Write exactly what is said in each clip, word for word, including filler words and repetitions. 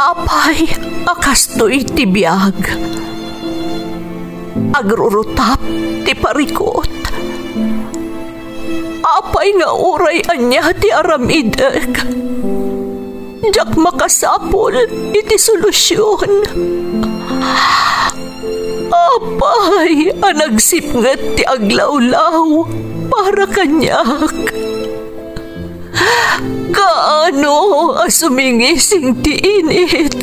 Apay a kastoy ti biag? Agrurutap ti parikut. Apay nga uray ania ti aramidek, diak makasapul iti solusion. Apay a nagsipnget ti aglawlaw para kaniak? Kaano a sumingising ti init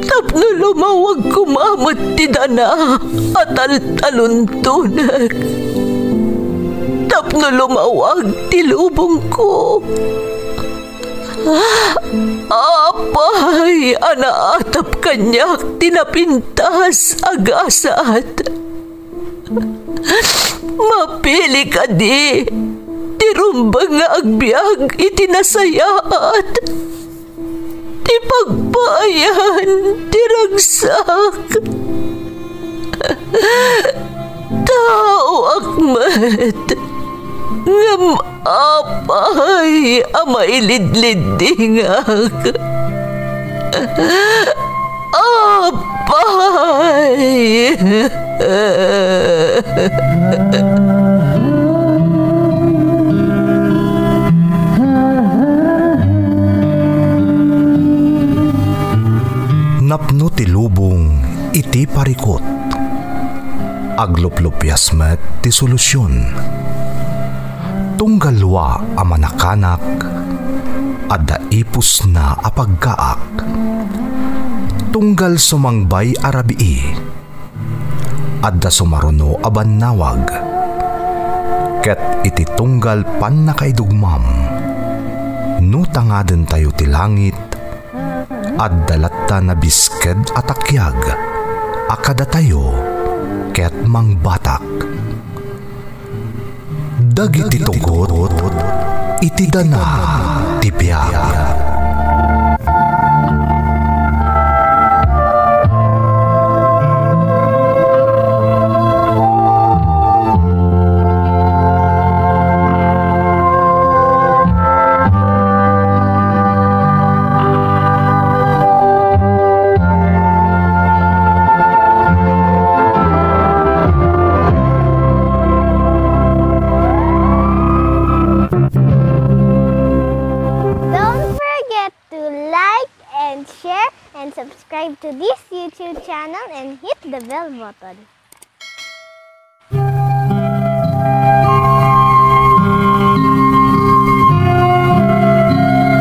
tapno lumawag koma met ti dana a taltaluntonek, tapno lumawag ti lubongko? Apay a naatap kaniak ti napintas a gasat? Mapili kadi ti rumbeng nga agbiag iti nasayaat, ti pagpaayan ti ragsak? Taoak met, ngem apay a mailidliddingak? Apay! Napno ti lubong iti parikut. Agluplupias met ti solusion. Tunggal lua a manakanak, adda ipusna a pagkaak. Tunggal sumangbay a rabii, adda sumaruno a bannawag. Ket iti tunggal pannakaidugmam, no tangadentayo ti langit, adda latta nabisked a takiag a kadatayo ket mangbatak. Dagiti tugot iti dana ti biag. Don't forget to like and share and subscribe to this YouTube channel and hit the bell button.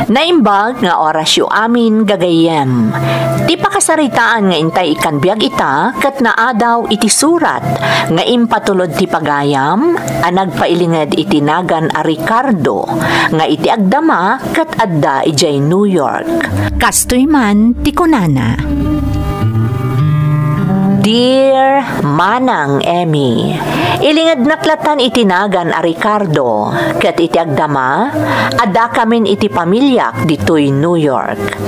Naimbag nga orasyo amin, gagayyem. Ti pakasaritaan nga intay ikkan biag ita ket naadaw iti surat nga impatulod ti pagayam a nagpailinged iti nagan a Ricardo nga iti agdama ket adda idiay New York. Kastoy man ti kunana. Dear Manang Emmy, ilingednak latan iti nagan a Ricardo, ket iti agdama, addakamin iti pamiliak ditoy New York.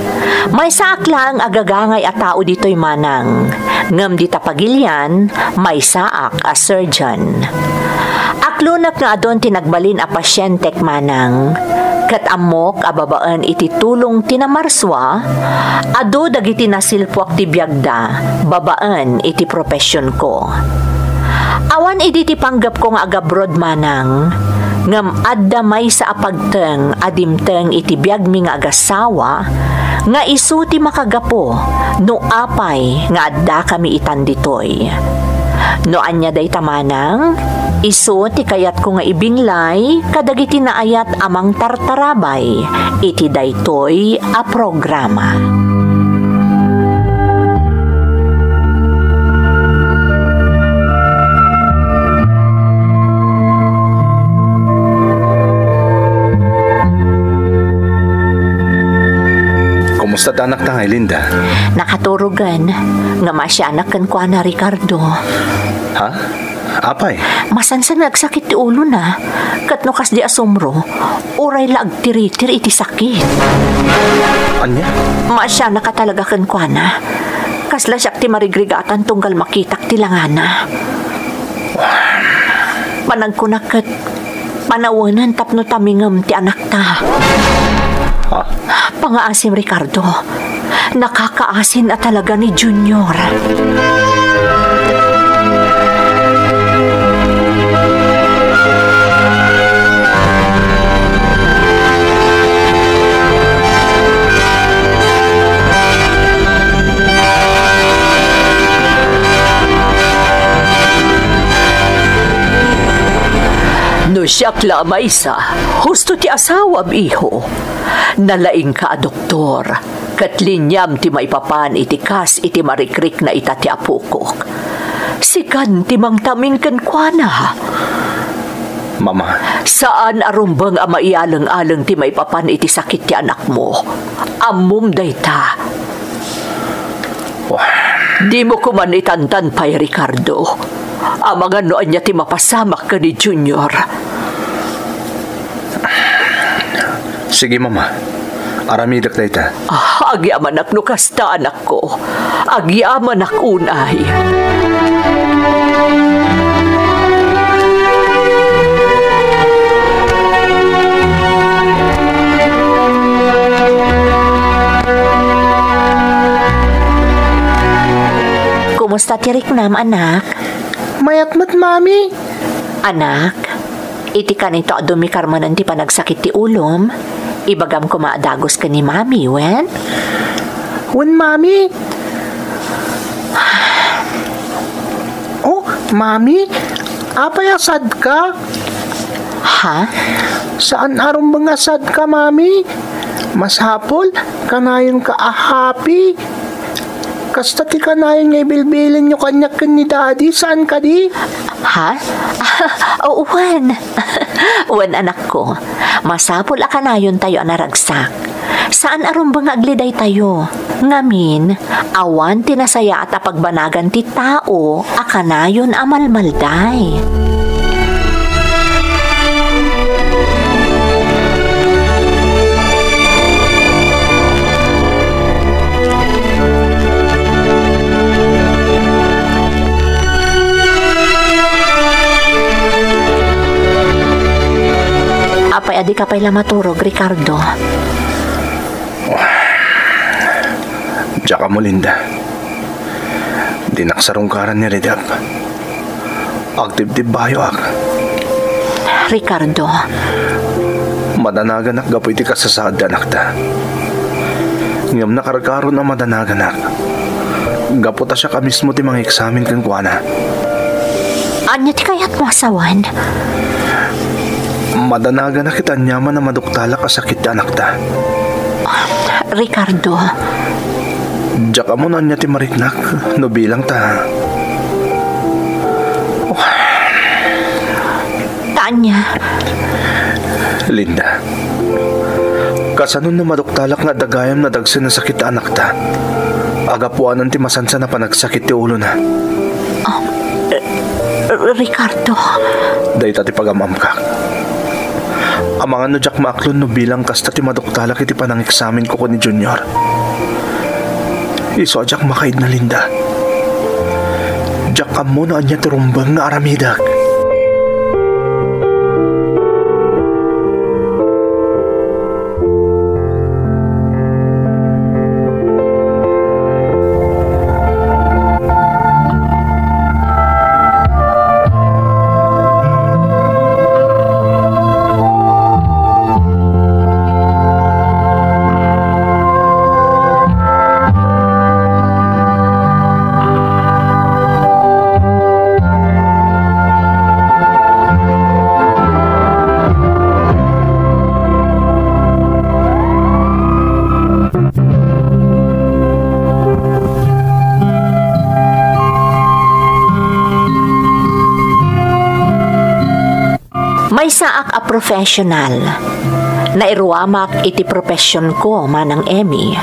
Maysaak laeng a gagangay a tao ditoy, Manang, ngem dita pagilian, maysaak a surgeon. Aklonek nga adun ti nagbalin a pasientek, Manang, ket ammok a babaen iti tulong ti namarsua, adu dagiti nasilpuak ti biagda babaen iti profesionko. Awan idi ti panggepko nga agabroad, Manang, ngem adda maysa a pagteng a dimteng iti biagmi nga agasawa nga isu ti makagapu no apay nga addakami itan ditoy. No ania dayta, Manang, isu ti kayatko nga ibinlay kadagiti naayat a mangtartarabay iti daytoy a programa. Kumusta ti anakta, Linda? Nakaturogen, nga maasianak kenkuana, Ricardo. Ha? Apay? Masansan nga agsakit ti ulona, ket no kasdi a sumro, uray la agtiritir iti sakit. Ania? Maasianak a talaga kenkuana. Kasla siak ti marigrigatan tunggal makitak ti langana. Panagkunak ket panawenen tapno tamingem ti anakta. Ha? Pangaasim, Ricardo. Nakakaasin a talaga ni Junior. No siak la a maysa, husto ti asawam, iho. Nalaingka a doktor, ket liniam ti maipapan iti kas iti marikrikna ita ti apokok. Sikan ti mangtaming kenkuana. Mama. Saan a rumbeng a maialeng-aleng ti maipapan iti sakit ti anakmo. Ammom dayta. Wah. Dimo koman itantan pay, Ricardo. Amangan no ania ti mapasamak ken ni Junior. Sige, Mama. Aramidek dayta. Ah, agyamanak no kasta, anakko. Agyamanak unay. Kumusta ti riknam, anak? Mayat met, Mami. Anak, iti kanito a dumikar manen ti panagsakit ti ulom, ibagam koma a dagus ken ni Mami, wen? Wen, Mami. Oh, Mami, apay a sadka? Ha? Saan a rumbeng a sadka, Mami. Masapul, kanayonka a happy. Kasta ti kanayon nga ibilbilinyo kaniak ken ni Daddy, saan kadi? Ha? Wen. Wen, anakko. Masapul a kanayontayo a naragsak. Saan a rumbeng nga agledaytayo. Ngamin, awan ti nasayaat a pagbanagan ti tao a kanayon a malmalday. Apay a dika pay la maturog, Ricardo? Diak ammo, Linda. Dinak sarungkaran ni Redep. Agtibtibbayoak. Ricardo. Madanaganak gapu iti kasasaad ti anakta. Ngem nakarkaron a madanaganak gapu ta siak a mismo ti mangeksamen kenkuana. Ania ti kayatmo a sawen? Madanaganak iti aniaman a maduktalak a sakit ti anakta. Ricardo. Diak ammo no ania ti mariknak no bilang ta. Ta ania? Linda, kasano no maduktalak nga adda gayam nadagsen a sakit ti anakta? Agapuanan ti masansan a panagsakit ti ulona. Ah, R-, Ricardo. Dayta ti pagam-amkak. Amangan no diak maaklon no bilang kasta ti maduktalak iti panangeksamenko ken ni Junior. Isu a diak makaidna, Linda. Diak ammo no ania ti rumbeng nga aramidek. Maysaak a professional. Nairuamak iti professionko, Manang Emmy.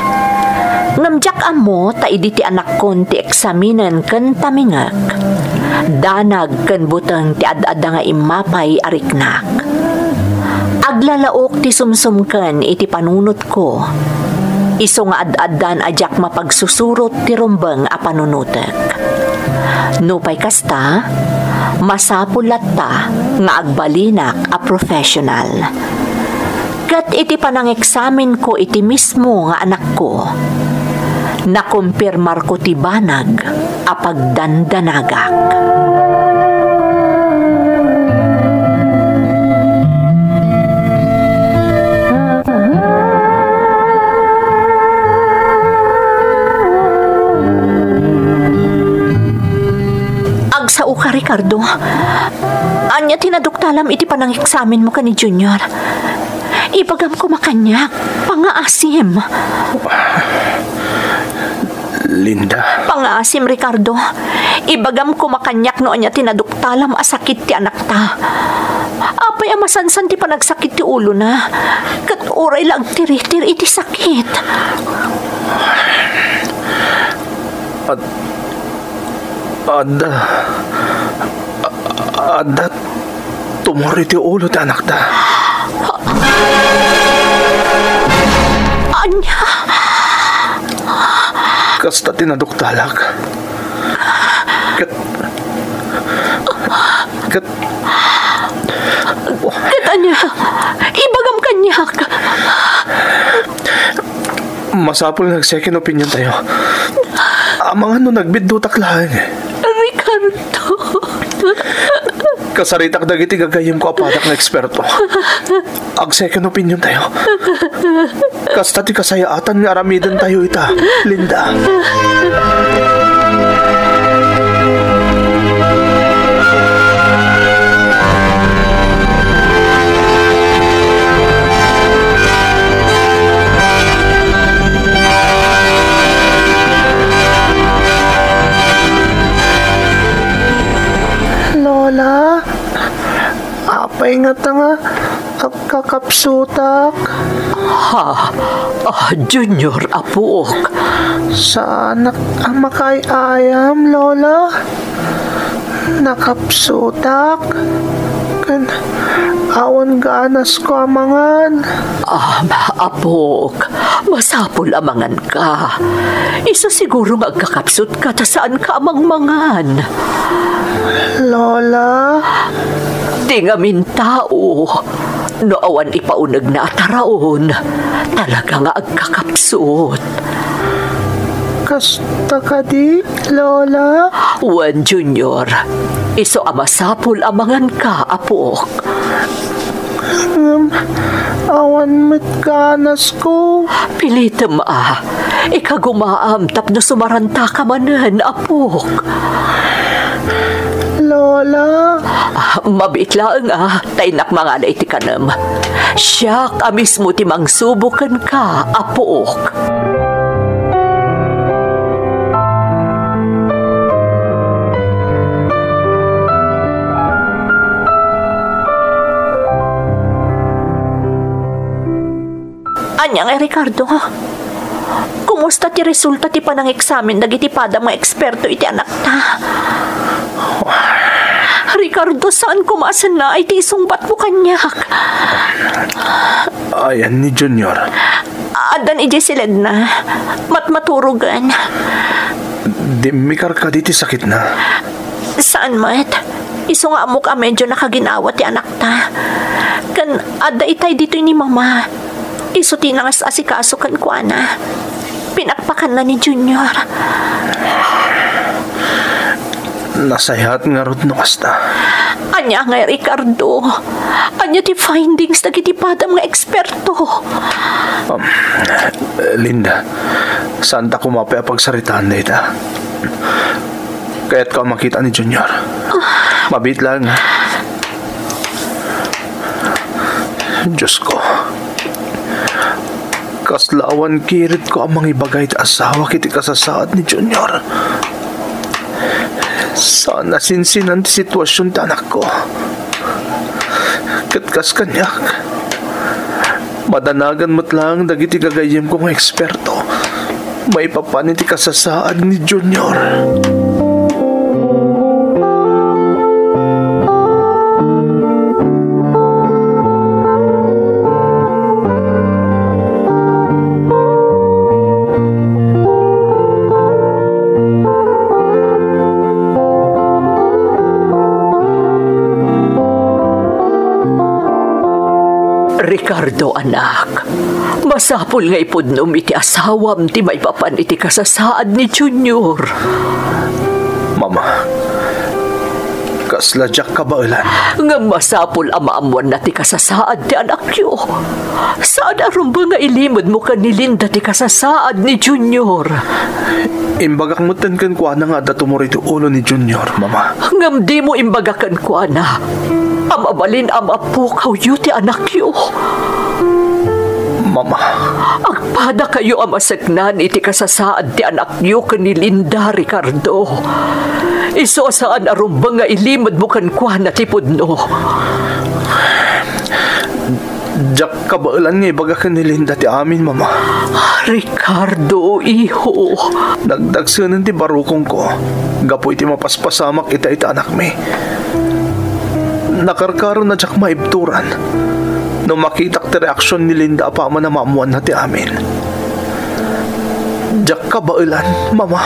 Ngem diak ammo ta idi ti anakkon ti eksaminen ken tamingek. Danag ken buteng ti ad-adda nga immapay a riknak. Aglalaok ti sumsumken iti panunotko. Isu nga ad-addan a diak mapagsusurot ti rumbeng a panunotek. Nupay kasta, masapul latta nga agbalinak a professional. Ket iti panangeksamenko iti mismo nga anakko, Nakumpirmarko ti banag a pagdandanagak. Agsaoka, Ricardo. Ania ti naduktalam iti panangeksamenmo ken ni Junior? Ibagam koma kaniak, pangngaasim. Linda. Pangngaasim, Ricardo. Ibagam koma kaniak no ania ti naduktalam a sakit ti anakta. Apay a masansan ti panagsakit ti ulona? Ket uray la agtiritir iti sakit. Ad-, adda, adda tumor iti ulo ti anakta. Ania? Kasta ti naduktalak. Ket, ket, Ket ania? Ibagam kaniak. Masapul nga ag-second opinion tayo. Amangan no nagbiddutak laeng. Ricardo. Kasaritak dagiti gagayyemko a padak nga eksperto. Ag-second opinion tayo. Kasta ti kasayaatan nga aramiden tayo ita, Linda. Lola, apay ngata nga agkakapsutak? Ha? Ah, Junior, apuok. Saanak a makaay-ayam, Lola. Nakapsutak. Ken awan ganasko a mangan. Ah, apuok, masapul a manganka. Isu siguro nga agkakapsutka ta saanka a mangmangan. Lola? Ti ngamin tao, no awan ipaunegna a taraon, talaga nga agkakapsut. Kasta kadi, Lola? Wen, Junior, isu a masapul a manganka, apuok. Ngem awan met ganasko. Pilitem a ikagumaam tapno sumarantaka manen, apuok. Lola. Ah, mabiit laeng a, ta innak mangala iti kanem. Siak a mismo ti mangsubo kenka, apuok. Ania ngay, Ricardo? Kumusta ti resulta ti panangeksamen dagiti padam nga eksperto iti anakta? Ricardo, saan koma a sannaay ti isungbatmo kaniak. Ayan ni Junior. Addan idiay siledna. Matmaturogen. Dimmikar kadi ti sakitna? Saan met. Isu nga ammok a medyo nakaginawa ti anakta. Ken adda itay ditoy ni Mama. Isu ti nangas-asikaso kenkuana. Pinakpakanna ni Junior. Nasayaat ngarud no kasta. Ania ngay, Ricardo? Ania ti findings dagiti padam nga eksperto? Um, Linda, saanta koma pay a pagsaritaan dayta. Kayatko a makita ni Junior. Mabiit laeng, ha? Diosko, kasla awan kiritko a mangibaga iti asawak iti kasasaad ni Junior. Saan a sinsinan ti situasion ti anakko. Ket kas kaniak, madanagan met laeng dagiti gagayyemko nga eksperto maipapan iti kasasaad ni Junior. Ricardo, anak, masapul nga ipudnom iti asawam ti maipapan iti kasasaad ni Junior. Mama, kasla diak kabaelan. Ngem masapul a maammoanna ti kasasaad ti anakyo. Saan a rumbeng nga ilimedmo ken ni Linda ti kasasaad ni Junior. Imbagak metten kenkuana nga adda tumor iti ulo ni Junior, Mama. Ngem dimo imbaga kenkuana a mabalin a mapukawyo ti anakyo. Mama. Agpadakayo a maseknan iti kasasaad ti anakyo ken ni Linda, Ricardo. Isu a saan a rumbeng nga ilimedmo kenkuana ti pudno. Diak kabaelan nga ibaga ken ni Linda ti amin, Mama. Ricardo, iho. Nagdagsenen ti barukongko gapu iti mapaspasamak ita iti anakmi. Nakarkaro a diak maibturan no makitak ti reaksion ni Linda apaman a maammoanna ti amin. Diak kabaelan, Mama.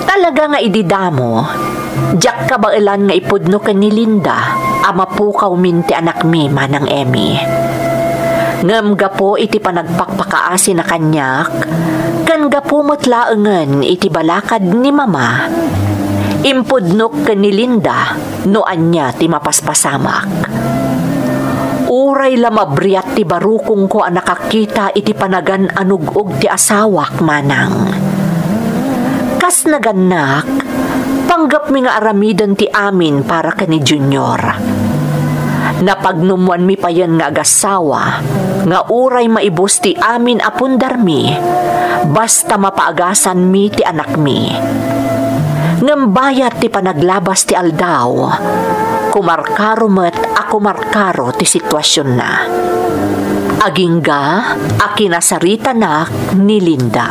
Talaga nga idi damo, diak kabaelan nga ipudno ken ni Linda a mapukawmin ti anakmi, Manang Emmy. Ngem gapu iti panagpakpakaasina kaniak, ken gapu met laengen iti balakad ni Mama, impudnok ken ni Linda no ania ti mapaspasamak. Uray la mabriat ti barukongko a nakakita iti panagan-anug-og ti asawak, Manang. Kas nagannak, panggepmi nga aramiden ti amin para ken ni Junior. Napagnumoanmi payen nga agassawa nga uray maibus ti amin a pundarmi, basta mapaagasanmi ti anakmi. Ngem bayat ti panaglabas ti aldaw, kumarkaro met a kumarkaro ti situasionna. Agingga a kinasaritanak ni Linda.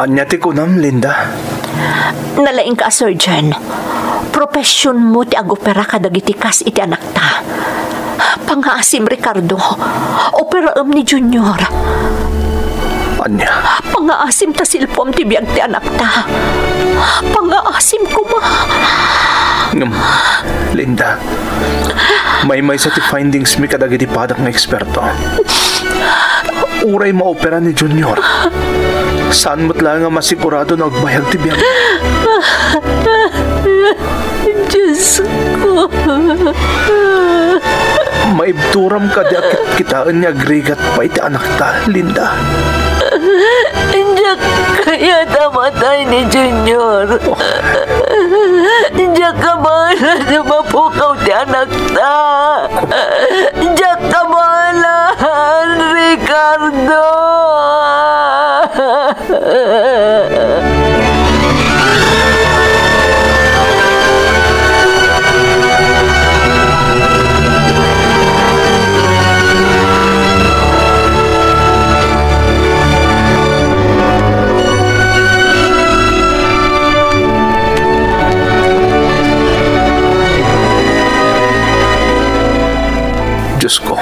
Ania ti kunam, Linda? Nalaingka a surgeon. Professionmo ti agopera kadagiti kas iti anakta. Pangaasim, Ricardo. Operaem ni Junior. Ania? Pangaasim ta silpuam ti biag ti anakta. Pangaasim koma. Ngem, Linda, maymaysa ti findingsmi kadagiti padak nga eksperto. Uray maopera ni Junior, saan met laeng a masigurado no agbayag ti biag. Diosko. Maibturam kadi a kitkitaen nga agrigat pay ti anakta, Linda? Diak kayat a matay ni Junior. Diak kabaelan a mapukaw ti anakta. Diak kabaelan, Ricardo. Diosko,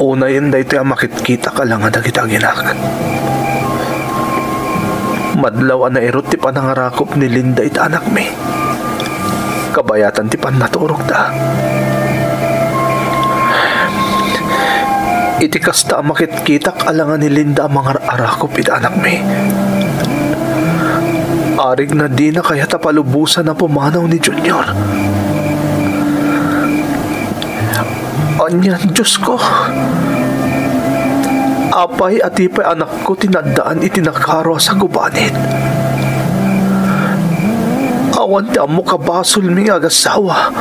unayen daytoy a makitkitak a langa dagiti aginak. Madlaw a nairut ti panangarakop ni Linda iti anakmi. Kabayatan ti pannaturogda. Iti kasta a makitkitak a langa ni Linda a mangar-arakop iti anakmi, Arig nga dina kayat a palubosan a pumanaw ni Junior. Anian, Diosko? Apay a ti pay anakko ti naaddaan iti nakaro a sagubanit? Awan ti ammok a basolmi nga agassawa.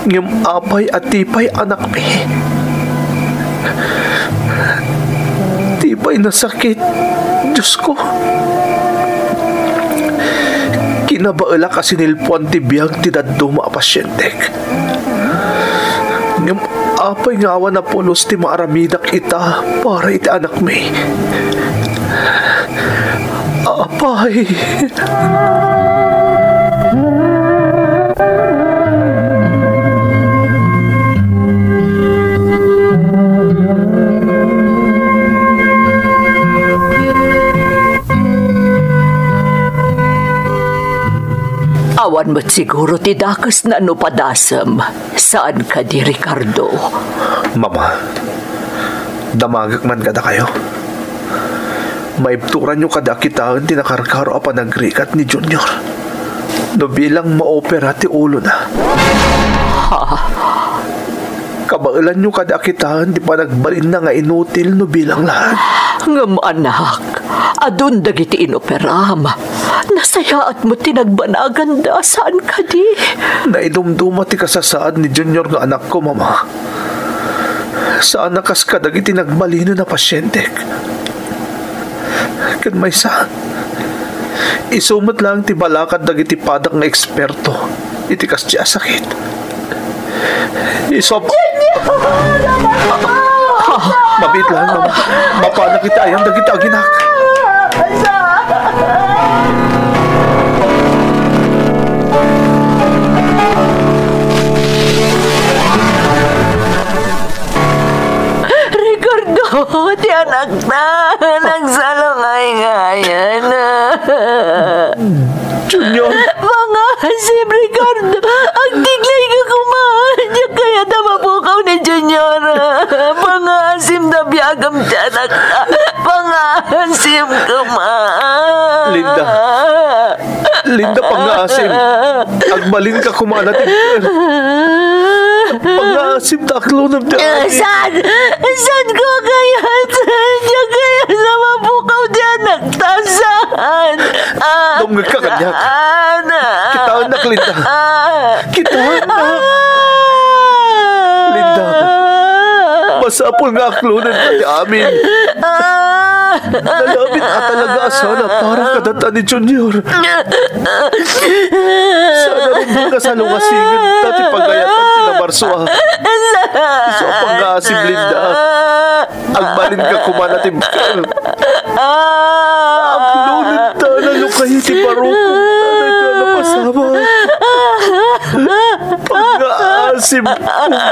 Ngem apay a ti pay anakmi? Ti pay nasakit, Diosko. Kinabaelak a sinilpuan ti biag ti dadduma a pasientek. Ngem apay nga awan a pulos ti maaramidak ita para iti anakmi? Apay. Awan met siguro ti dakesna no padasem. Saan kadi, Ricardo? Mama, damagek man kadakayo. Maibturanyo kadi a kitaen ti nakarkaro a panagrigat ni Junior no bilang maopera ti ulona. Ha? Kabaelanyo kadi a kitaen ti panagbalinna nga inutil no bilang laeng. Ngem, anak, adun dagiti inoperam. Nasayaat met ti nagbanaganda, saan kadi? Naidumduma ti kasasaad ni Junior nga anakko, Mama. Saan a kas kadagiti nagbalinen a pasientek. Ken maysa, isu met laeng ti balakad dagiti padak nga eksperto iti kasdi a sakit. Isu a pa- Mabiit laeng, Mama. Mapanak iti ayan dagiti aginak. Ricardo, ti anakta, nagsalungayngayan. Junior! Pangaasip, Ricardo! Agtiklay ka koma! Diak kayat a mapukaw ni Junior! Pangaasip ta biagam ti anakta! Pangaasip koma! Linda! Linda, pangngaasim. Agbalinka koma a natibker. Pangngaasim ta aklonem ti amin. Saan? Saan ko kayat? Diak kayat a mapukaw ti anakta. Saan? Ah, dumngegka kaniak. Saan? Kitaennak, Linda. Ah. Kitaennak. Ah. Linda, masapul nga aklonenka ti amin. Ah. Nalabit a talaga a sana para kadata ni Junior. Sana rumbeng nga salungasingen ta ti pagayatan ti nabarso a. Isu a pangngaasim, Linda. Agbalinka koma a natibker. Aklonenta a nalukay ti barukong ta daytoy a napasamak. Pangngaasim koma.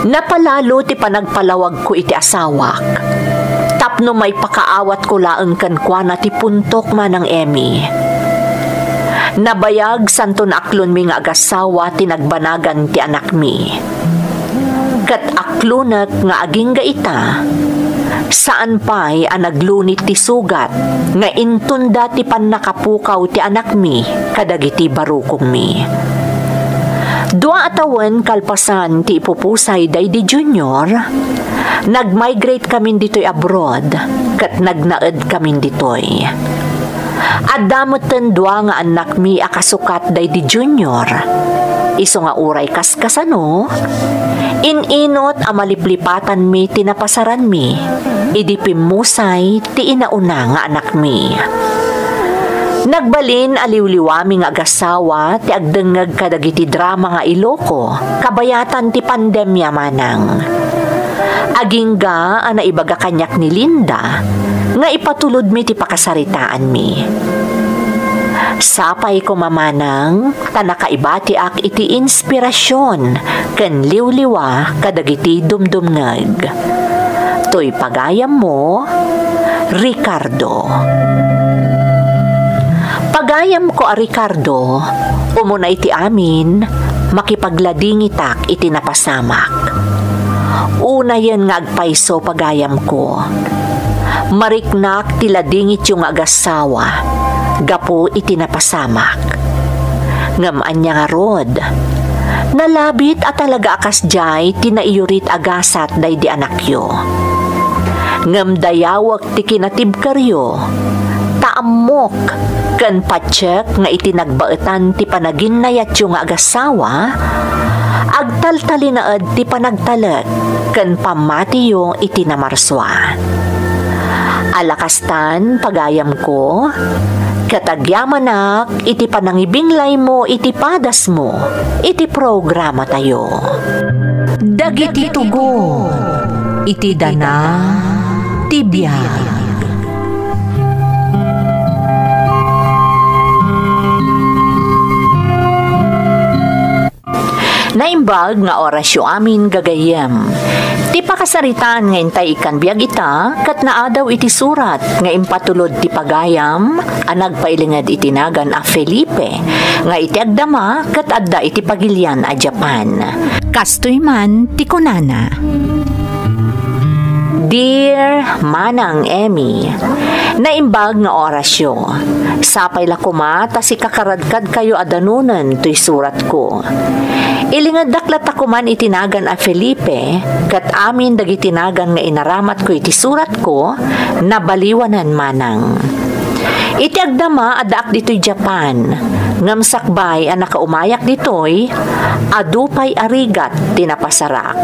Napalalo ti panagpalawagko iti asawak, tapno maipakaawatko laeng kenkuana ti puntok, Manang Emmy. Nabayag santon aklonmi nga agassawa ti nagbanagan ti anakmi. Ket aklonek nga agingga ita, saan pay a naglunit ti sugat nga intunda ti pannakapukaw ti anakmi kadagiti barukongmi. Dua a tawen kalpasan ti ipupusay daydi Junior, nag-migrate kamin ditoy abroad ket nagnaed kamin ditoy. Adda metten dua nga annakmi a kasukat daydi Junior. Isu nga uray kaskasano, in-inot a maliplipatanmi ti napasaranmi idi pimmusay ti inauna nga annakmi. Nagbalin a liwliwami nga agasawa ti agdengngeg kadagiti drama nga Iloko, kabayatan ti pandemia manang. Agingga a naibaga kaniak ni Linda nga ipatulodmi ti pakasaritaanmi. Sapay koma manang, ta nakaibatiak iti inspirasyon ken liwliwa kadagiti dumdumngeg. Toy pagayammo, Ricardo. Pagayamko a Ricardo, umuna iti amin, makipagladingitak iti napasamak. Unayen nga agpayso, pagayamko. Mariknak ti ladingityo nga agassawa gapu iti napasamak. Ngem ania ngarud? Nalabit a talaga a kasdiay ti naiyurit a gasat daydi anakyo. Ngem dayawek ti kinatibkeryo, ta ammok ken patiek nga iti nagbaetan ti panaginnayatyo nga agassawa, agtaltalinaed ti panagtalek ken pammatiyo iti namarsua. Ala kastan, pagayamko, ket agyamanak iti panangibinglaymo iti padasmo iti programatayo. Dagiti tugon iti dana ti biag. Naimbag nga orasyo amin, gagayyem. Ti pakasaritaan nga intay ikkan biag ita, ket naadaw iti surat nga impatulod ti pagayam a nagpailinged iti nagan a Felipe, nga iti agdama ket adda iti pagilian a Japan. Kastoy man ti kunana. Dear Manang Emmy, naimbag nga orasyo. Sapay la koma ta sikakaradkadkayo a danunen toy suratko. Ilingeddak latta koman iti nagan a Felipe, ket amin dagiti nagan nga inaramatko iti suratko, nabaliwanen manang. Iti agdama, addaak ditoy Japan, ngem sakbay a nakaumayak ditoy, adu pay a rigat ti napasarak.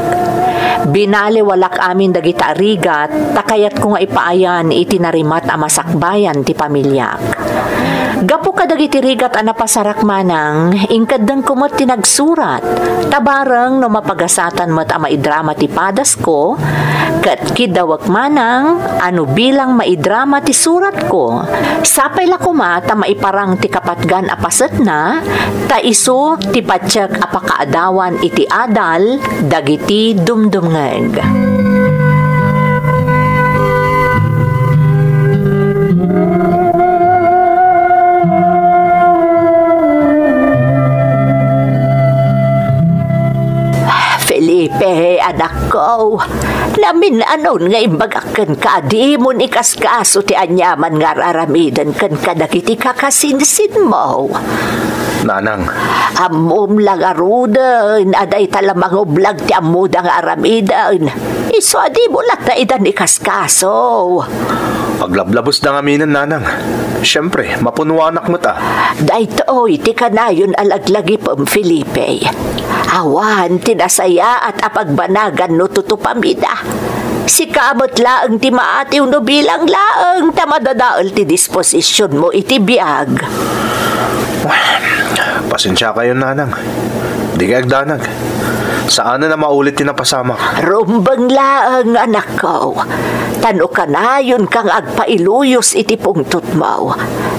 Binaliwalak amin dagita a rigat ta kayatko nga ipaayan iti narimat a masakbayan ti pamiliak. Gapu kadagiti rigat a napasarak manang, inkeddengko met ti nagsurat, ta bareng no mapagasatan met a maidrama ti padasko, ket kidawek manang a no bilang maidrama ti suratko, sapay la koma ta maiparang ti kapatgan a pasetna, ta isu ti patiek a pakaadawan iti adal dagiti dumdumngeg. Felipe, anakko, namin-anon nga imbagak kenka a dimon ikaskaso ti aniaman nga ar-aramiden ken kadagiti kakasinsinmo. Nanang. Ammom la ngaruden a dayta la mangublag ti ammoda nga aramiden. Isu a dimo latta idan ikaskaso. Aglablabesda ngaminen, Nanang. Siempre, mapunuanak met a. Daytoy ti kanayon a laglagipem, Felipe. Awan ti nasayaat a pagbanagan no tutupam ida. Sika met laeng ti maatiw no bilang laeng ta madadael ti disposisionmo iti biag. Pasensiakayon, Nanang. Dikay agdanag. Saanen a maulit ti napasamak. Rumbeng laeng, anakko. Ta no kanayonka nga agpailuyos iti pungtotmo,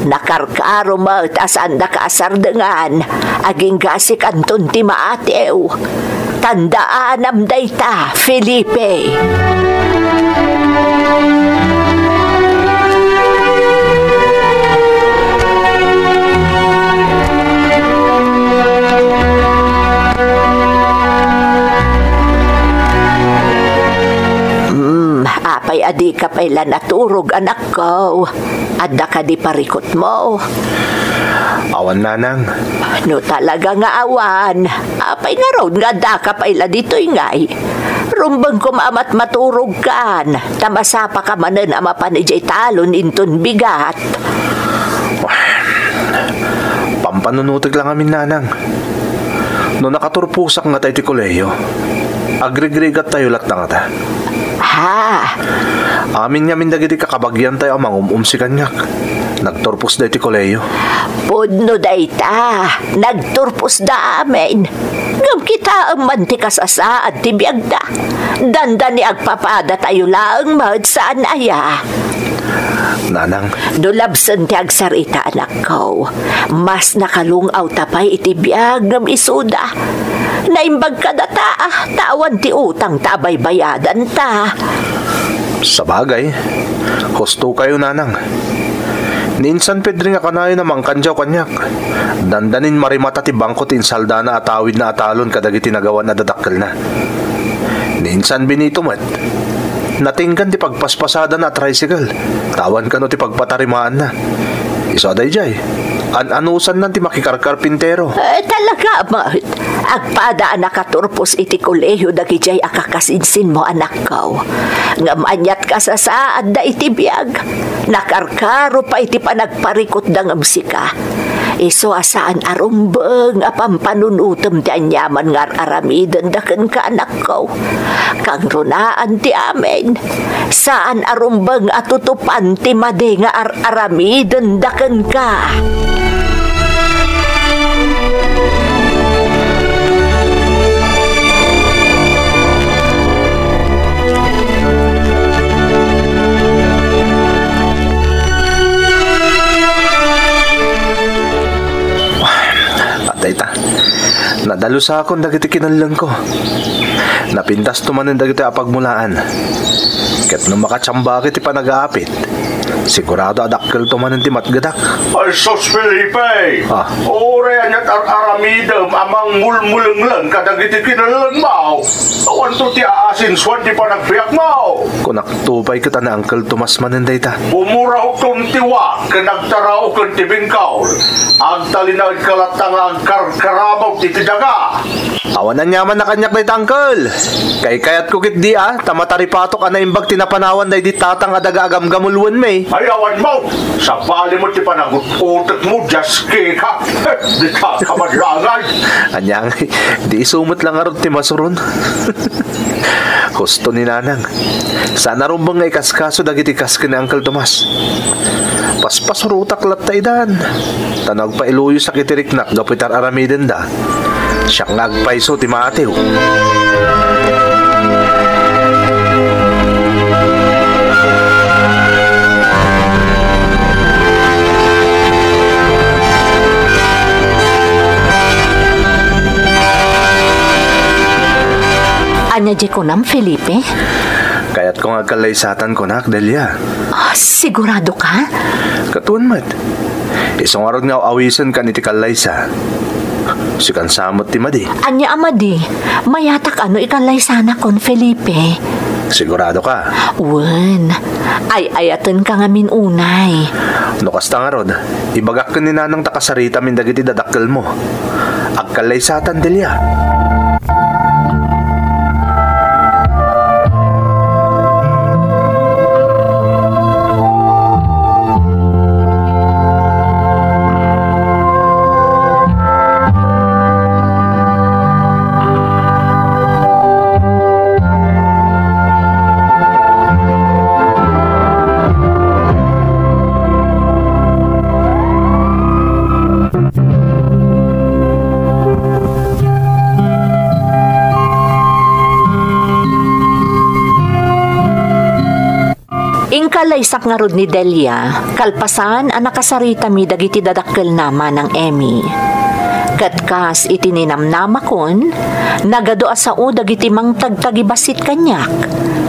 nakarkaro met a saandaka a sardengan, agingga sikanton ti maatiw. Tandaanam dayta, Felipe. Hmm, apay a dika pay la naturog, anakko? Adda kadi parikutmo? Awan, Nanang. No talaga nga awan, apay ngarud nga addaka pay la ditoy ngay? Rumbeng koma a matmaturogkan, ta masapaka manen a mapan idiay talon inton bigat. Pampanunotek la ngamin, Nanang. No nakaturposak ngata iti kolehiyo, agrigrigattayo latta ngata. Ha? Amin ngamin dagiti kakabagiantayo a mangum-umsi kaniak. Nagturpos daytoy kolehiyo. Pudno dayta, nagturposda amin. Ngem kitaem man ti kasasaad ti biagda. Dandani agpapadatayo laeng met saan aya. Nanang. No labsen ti agsarita, anakko, mas nakalung-awta pay iti biag ngem isuda. Naimbag kadata, ta awan ti utangta a baybayadanta. Sabagay, husto kayo, Nanang. Ni insan Pedring a kanayon a mangkandiaw kaniak, dandanin marimata ti bangko ti insaldana a tawidna a talon kadagiti nagawan a dadakkelna. Ni insan Benito met, natinggan ti pagpaspasadana a tricycle, ta awan kano ti pagpatarimaanna. Isu a daydiay, an-anusannan ti makikarkarpintero. Eh, talaga met. Agpada a nakaturpos iti kolehiyo dagidiay a kakasinsinmo, anakko. Ngem aniat kasasaadda iti biag. Nakarkaro pay ti panagparikutda ngem sika. Isu a saan a rumbeng a pampanunotem ti aniaman nga ar-aramidenda kenka, anakko. Kangrunaan ti amin. Saan a rumbeng a tutupan ti madi nga ar-aramidenda kenka. At dayta, nadalusakon dagiti kinellengko. Napintasto manen dagitoy a pagmulaan. Ket no makatiambak iti panagaapit, sigurado a dakkelto manen ti matgedak. Ay, sus, Felipe! Ah. Uray aniat ar-aramidem a mangmulmulengleng kadagiti kinellengmo. Awanto ti aasinsuan ti panagbiagmo. Kunak tupay ket a ni Uncle Tomas manen dayta. Bumurahokton ti wak ken agtaraoken ti bingkaw. Agtalinaedka latta nga agkarkaramut iti daga. Awan aniaman a kaniak dayta, Uncle. Kaykayatko ketdi a, ta mataripatok a naimbag ti napanawan daydi tatang a daga a gamgamulwenmi. Ay, awanmo! Sabali met ti panagut-utekmo, diaskek, ha? Dika kamadlangan. Ania ngay, di isu met la ngarud ti masuron. Husto ni Nanang. Saan a rumbeng nga ikaskaso dagiti kasken ni Uncle Tomas. Paspasurotak latta idan. Ta no agpailuyosak iti riknak gapu iti ar-aramidenda, siak nga agpayso ti maatiw. Ania diay kunam, Felipe? Kayatko nga agkallaysatan kunak, Delia. Ah, sigurado ka? Ket wen met. Isu ngarud nga aw-awisenkan iti kallaysa. Sikan sa met ti madi. Ania a madi? Mayatak a no ikallaysanakon, Felipe. Sigurado ka? Wen. Ay-ayatenka ngamin unay. No kasta ngarud, ibagak ken ni Nanang ta kasaritamin dagiti dadakkelmo. Agkallaysatan, Delia. Inkallaysak ngarud ni Delia, kalpasan a nakasaritami dagiti dadakkelna, Manang Emmy. Ket kas iti ninamnamakon, nagadu a sao dagiti mangtagtagibassit kaniak,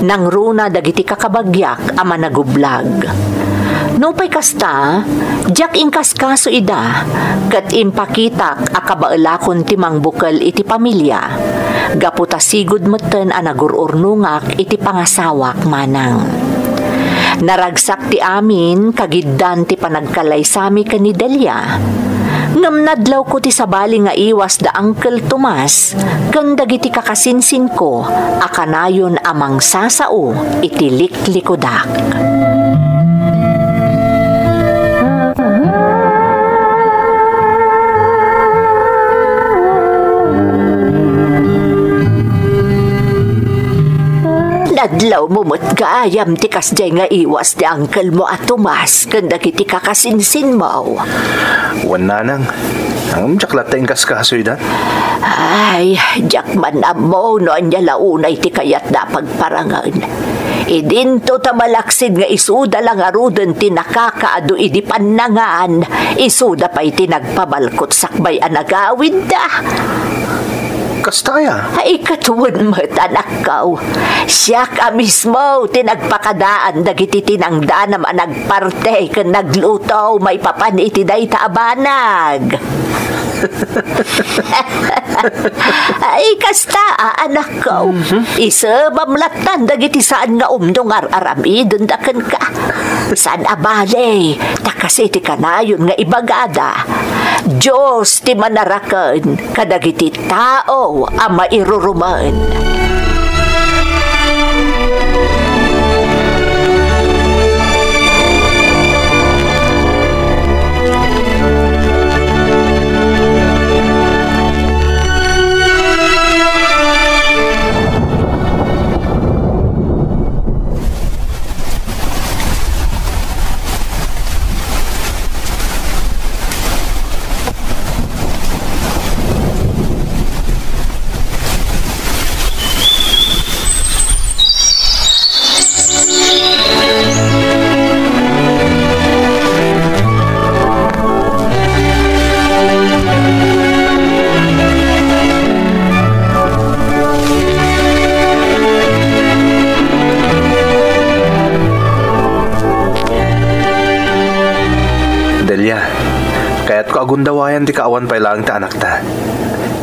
nangruna dagiti kakabagiak a managublag. Nupay kasta, diak inkaskaso ida, ket impakitak a kabaelakon ti mangbukel iti pamilia, gapu ta sigud metten a nagur-urnongak iti pangasawak, Manang. Naragsak ti amin kagiddan ti panagkalaysami ken ni Delia. Ngem nadlawko ti sabali nga iwas da Uncle Tomas ken dagiti kakasinsinko a kanayon a mangsasao iti liklikudak. Adlawmo met gayam ti kasdiay nga iwas ti angkelmo a Tomas ken dagiti kakasinsinmo. Wen, nanang, ngem diak latta inkaskasoydan. Ay, diak man ammo no ania la unay ti kayatda a pagparangen. Idinto ta malaksid nga isuda la ngaruden ti nakakaadu idi pannangan, isuda pay ti nagpabalkot sakbay a nagawidda. Kasta aya? Ay, ket wen met, anakko. Siak a mismo ti nagpakadaan dagiti tinangdanam a nagparte ken nagluto maipapan iti dayta a banag. Ay, kasta a, anakko. Mhm. Isubam lattan dagiti saan nga umno nga ar-aramidenda kenka. Saan a bale, ta kas iti kanayon nga ibagada, Dios ti manaraken kadagiti tao a mairurumen. Delia, kayatko a gundawayan ti kaawan pay laeng ti anakta.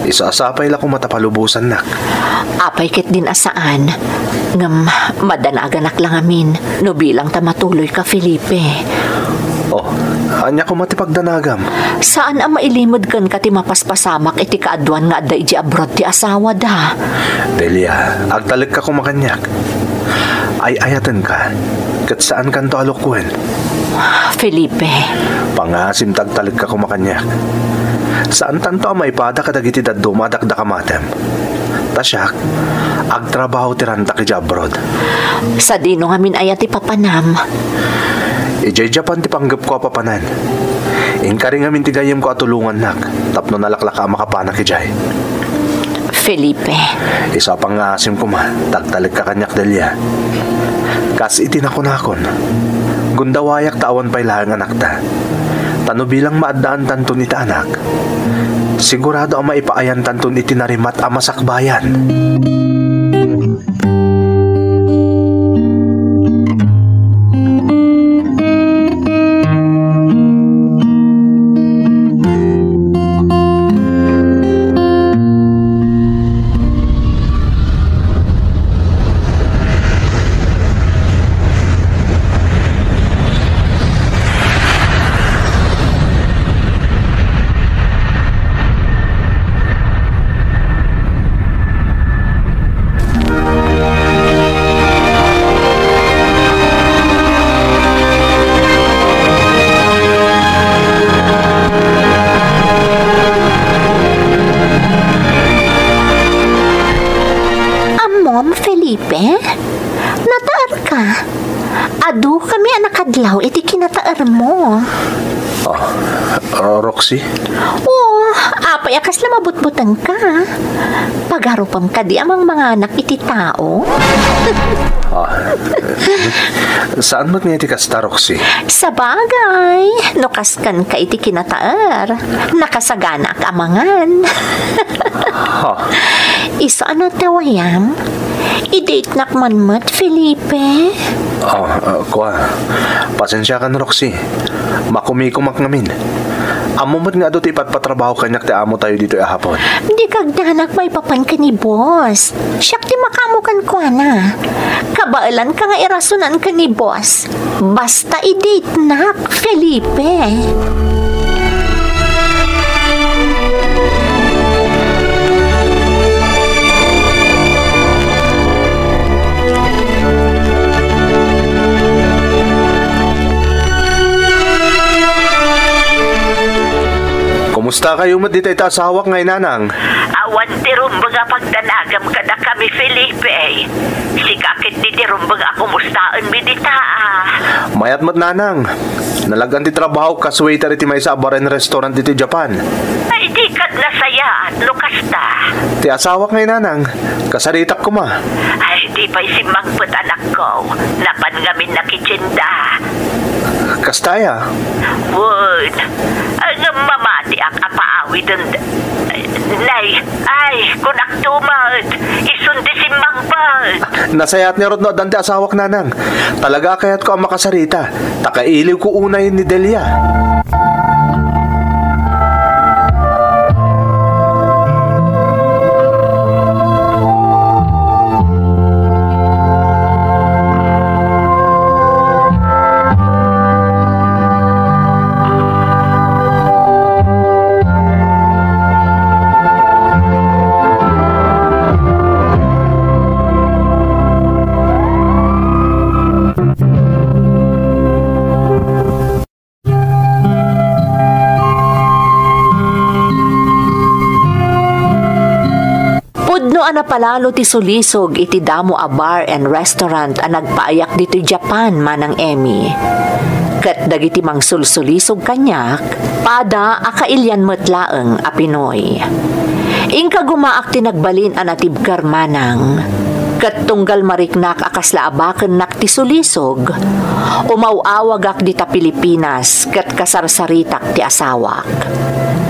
Isu a sapay la koma ta palubosannak. Apay ketdin a saan, ngem madanaganak la ngamin no bilang ta matuloyka, Felipe. Oh, ania koma ti pagdanagam? Saan a mailimed kenka ti mapaspasamak iti kaaduan nga adda idiay abroad ti asawada. Delia, agtalekka koma kaniak. Ay-ayatenka, ket saankanto a lukuen. Felipe. Pangngaasim ta agtalekka koma kaniak. Saantanto a maipada kadagiti dadduma a dakdakamatem. Ta siak, agtrabaho ti rantak idiay abroad. Sadino ngamin aya ti papanam? Idiay Japan ti panggepko a papanan. Inkari ngamin ti gayyemko a tulongannak tapno nalaklaka a makapanak idiay. Felipe. Isu a pangngaasim koma ta agtalekka kaniak, Delia. Kas iti nakunakon, gundawayak ta awan pay laeng anakta. Ta no bilang maaddaantanton iti anak, sigurado a maipaayantanton iti narimat a masakbayan. Ammom, Felipe? Nataerka? Adu kami a nakadlaw iti kinataermo. Ah, ah, Roxy? Oo, apay a kasla mabutbutengka? Pagarupem kadi a mangmanganak iti tao? Ah, saan met nga iti kasta, Roxy? Sabagay, no kaskenka iti kinataer, nakasaganaak a mangan. Ha? Isu a no ta gayam, i-date-nak man met, Felipe. Ah, ah, kua. Pasensiakan, Roxy. Makumikumak ngamin. Ammom met nga adu ti ipatpatrabaho kaniak ti amo tayo ditoy a Hapon. Dika agdanak maipapan ken ni boss. Siak ti makaammo kenkuana. Kabaelanka nga irasonanka ni boss. Basta i-date-nak, Felipe. Kumusta kayo met dita ita asawak nga inanang? Awan ti rumbeng a pagdanagam kadakami, Felipe. Sika ket diti rumbeng a kumustaenmi dita, a. Mayat met, nanang. Nalag-an ti trabaho kas waiter iti maysa a bar and restaurant ditoy Japan. Ay, dika nasayaat no kasta. Ti asawak ngay, nanang, kasaritak koma. Ay, di pay simmangpet, anakko. Napan ngamin nakitienda. Kasta aya? Wen, ngem mamatiak a paawiden. Nay, ay, kunakto met, isun ti simmangpet. Nasayaat ngarud no addan ti asawak, nanang. Talaga a kayatko a makasarita, ta kailiwko unay ni Delia. Pudno a napalalo ti sulisog iti damo a bar and restaurant a nagpaayak ditoy Japan, Manang Emmy. Ket dagiti mangsulsulisog kaniak, pada a kailian met laeng a Pinoy. Inkagumaak ti nagbalin a natibker, manang. Ket tunggal mariknak a kasla a bakennak ti sulisog, umaw-awagak dita Pilipinas ket kasarsaritak ti asawak.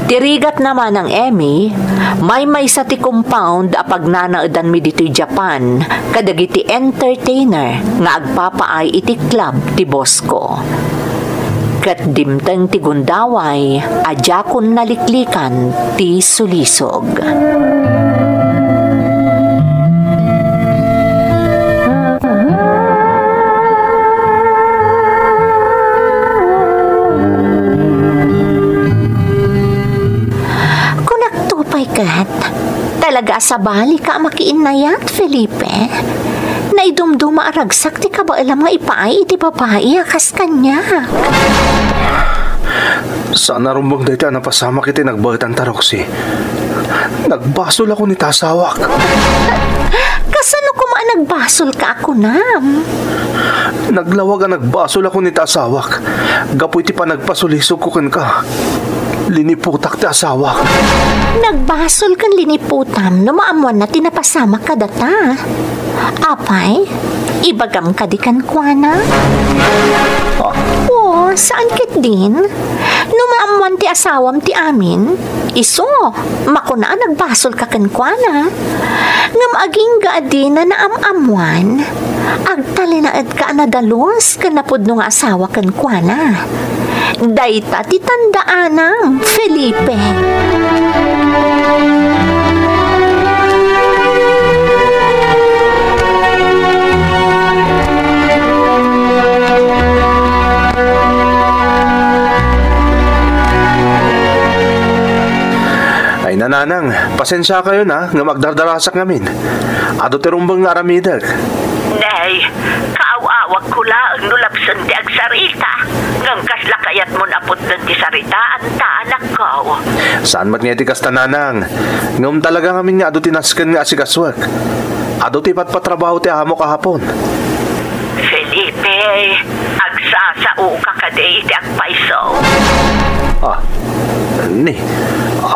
Ti rigatna, Manang Emmy, maymaysa ti compound a pagnanaedanmi ditoy Japan kadagiti entertainer nga agpapaay iti club ti boss ko. Ket dimteng ti gundaway a diakon naliklikan ti sulisog. Kunakto pay ket, talaga a sabalika a makiinnayat, Felipe. Naidumduma a ragsak ti kabaelam nga ipaay iti babai a kas kaniak. Saan a rumbeng dayta a napasamak iti nagbaetanta, Roxy. Nagbasolak iti asawak. Kasano koma a nagbasolka a kunam? Naglawag a nagbasolak iti asawak gapu iti panagpasulisogko kenka. Liniputak ti asawak. Nagbasol ken liniputam no maammoanna ti napasamak kadata. Apay, ibagam kadi kenkuana? Ah. O, saan ketdin? No maammoan ti asawam ti amin, isu, makuna a nagbasolka kenkuana. Ngem agingga a dina naam-ammoan, agtalinaedka a nadalus ken napudno nga asawa kenkuana. Dayta ti tandaanam, Felipe. Ay, nanang, pasensiakayon a, ngem agdardarasak ngamin. Adu ti rumbeng nga aramidek. Nay, kaaw-awagko laeng no lapsen ti agsarita, ngem kasla kayatmon a pudnen ti saritaanta, anakko. Saan met nga iti kasta, nanang. Ngem talaga ngamin nga adu ti nasken nga asikasuek. Adu ti ipatpatrabaho ti amok a Hapon. Felipe, agsasaoka kadi iti agpayso? Ah, ni,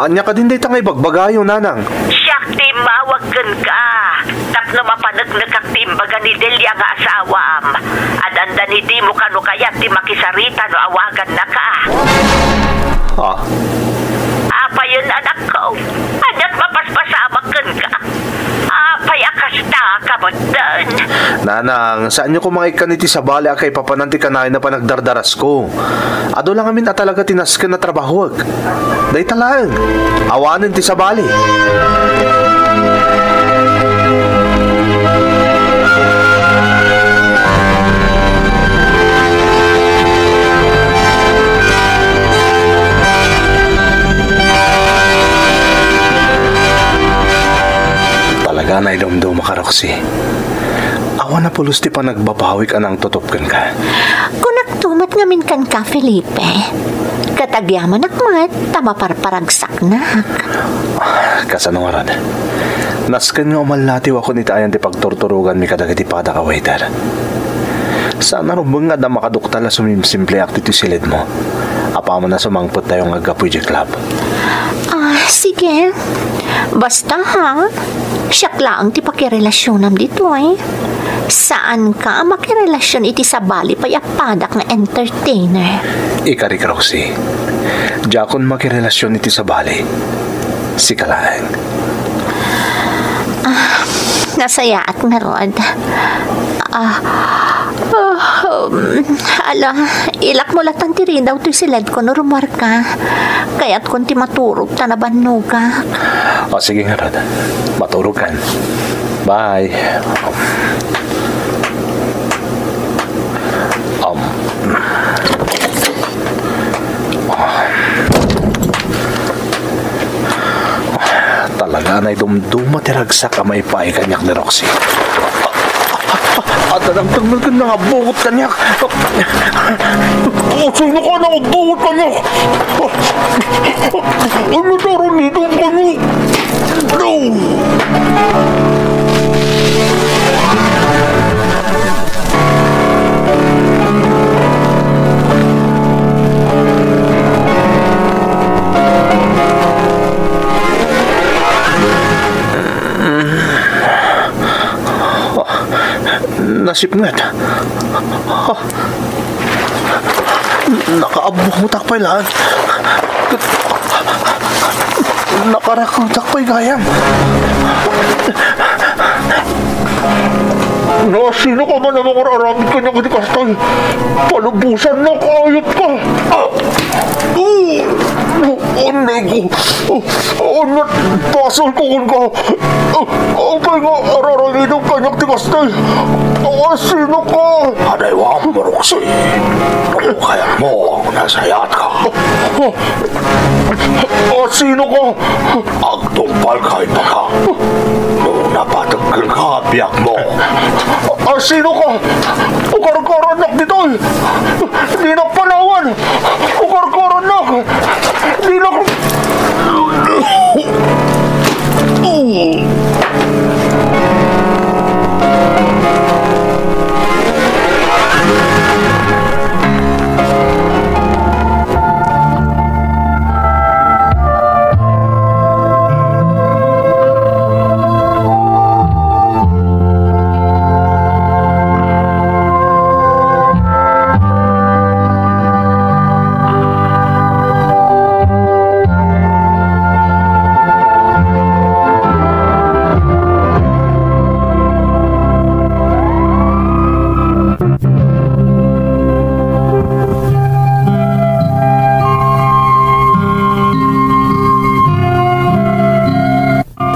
ania kadin dayta nga ibagbagayo, nanang? Siak ti immawag kenka, tapno mapaneknekak ti imbaga ni Delia nga asawam. Addan dayta dimo kano kayat ti makisarita no awagannaka. Ah. Apayen, anakko, aniat mapaspasamak kenka? Apay a kasta ka metten? Nanang, saanyo koma nga ikkan iti sabali a kaipapanan ti kanayon a panagdardarasko. Adu la ngamin a talaga ti nasken a trabahoek. Dayta laeng. Awanen ti sabali. Talaga, naidumdumaka, Roxy. Awan a pulos ti panagbabawik a nangtutop kenka. Kunakto met ngamin kenka, Felipe. Ket agyamanak met ta maparparagsaknak. Kasano ngarud? Nasken nga umallatiwakon iti ayan ti pagturturoganmi kadagiti padak a waiter. Saan a rumbeng nga adda makaduktal a sumimsimpliak ditoy siledmo. Apaman a sumangpettayo nga aggapu idiay club. Ah, sige. Basta, ha? Siak laeng ti pakirelasionam ditoy. Saanka a makirelasion iti sabali pay a padak nga entertainer. Ikarik, Roxy. Diakon makirelasion iti sabali. Sika laeng. Ah, nasayaat ngarud. Ah, ah, um, ala, ilakmo latan ti ridaw toy siledko no rumuarka. Kayatkon ti maturog ta nabannogak. O, sige ngarud. Maturogkan. Bye. Um, talaga, naidumduma ti ragsak a maipaay kaniak ni Roxy. Adda nagtengngel ken nangabungot kaniak. O, sino ka nangabungot kaniak? Ano daron nito kaniak? No! Nasipnget. Nakaabungotak pay laeng. Nakarakengtak pay gayam. Nasino ka man a mangar-aramid kaniak iti kasta? Palubosan na, kayat ka. Ah! Oh! Anay ko. Oh, ano, basol ko kun ka. Oh, apay nga ar-aramidem kaniak ti kasta? Ah, sino ka? Adaywan, Roxy. Kayatmo, nasayaat ka. Oh, ah, sino ka? Agtungpal ka, ibaga. No napateg kenka, biagmo. Ah, sino ka? Ukarkarannak ditoy. Dinak panawan. Ukarkarannak. Dinak.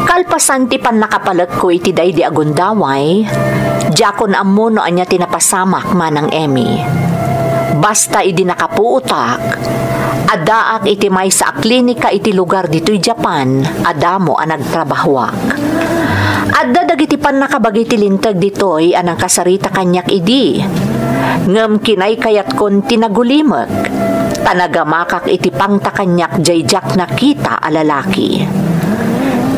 Kalpasan ti pannakapalekko iti daydi a gundaway, diakon ammo no ania ti napasamak, Manang Emmy. Basta idi nakapuotak, addaak iti maysa a klinika iti lugar ditoy Japan a damo a nagtrabahoak. Adda dagiti pannakabagi ti linteg ditoy a nangkasarita kaniak idi, ngem kinaykayatkon ti nagulimek, ta nagamakak iti pangta kaniak jay diak nakita a lalaki.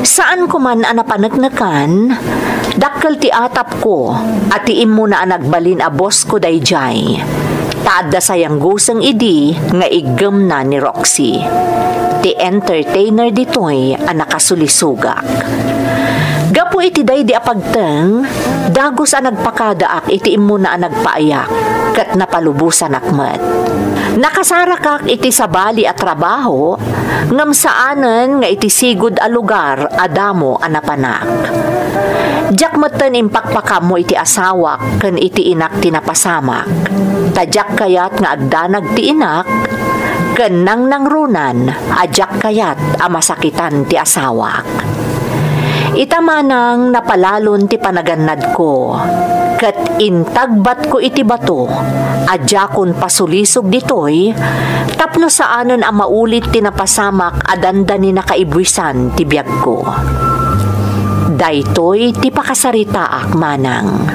Saanko man a napaneknekan, dakkel ti atapko a ti immuna a nagbalin a bossko daydiay. Ta adda sayangguseng idi nga iggemna ni Roxy, ti entertainer ditoy a nakasulisogak. Gapu iti daydi a pagteng, dagus a nagpakadaak iti immuna a nagpaayak, ket napalubosanak met. Nakasarakak iti sabali a trabaho, ngem saanen nga iti sigud a lugar a damo a napanak. Diak metten impakpakaammo iti asawak ken iti inak ti napasamak, ta diak kayat nga agdanag ti inak, ken nangnangronan a diak kayat a masakitan ti asawak. Ita manang napalalon ti panagannadko, ket intagbatko iti bato a diakon pasulisog ditoy tapno saanen a maulit ti napasamak a dandani nakaibwisan ti biagko. Daytoy ti pakasaritaak manang.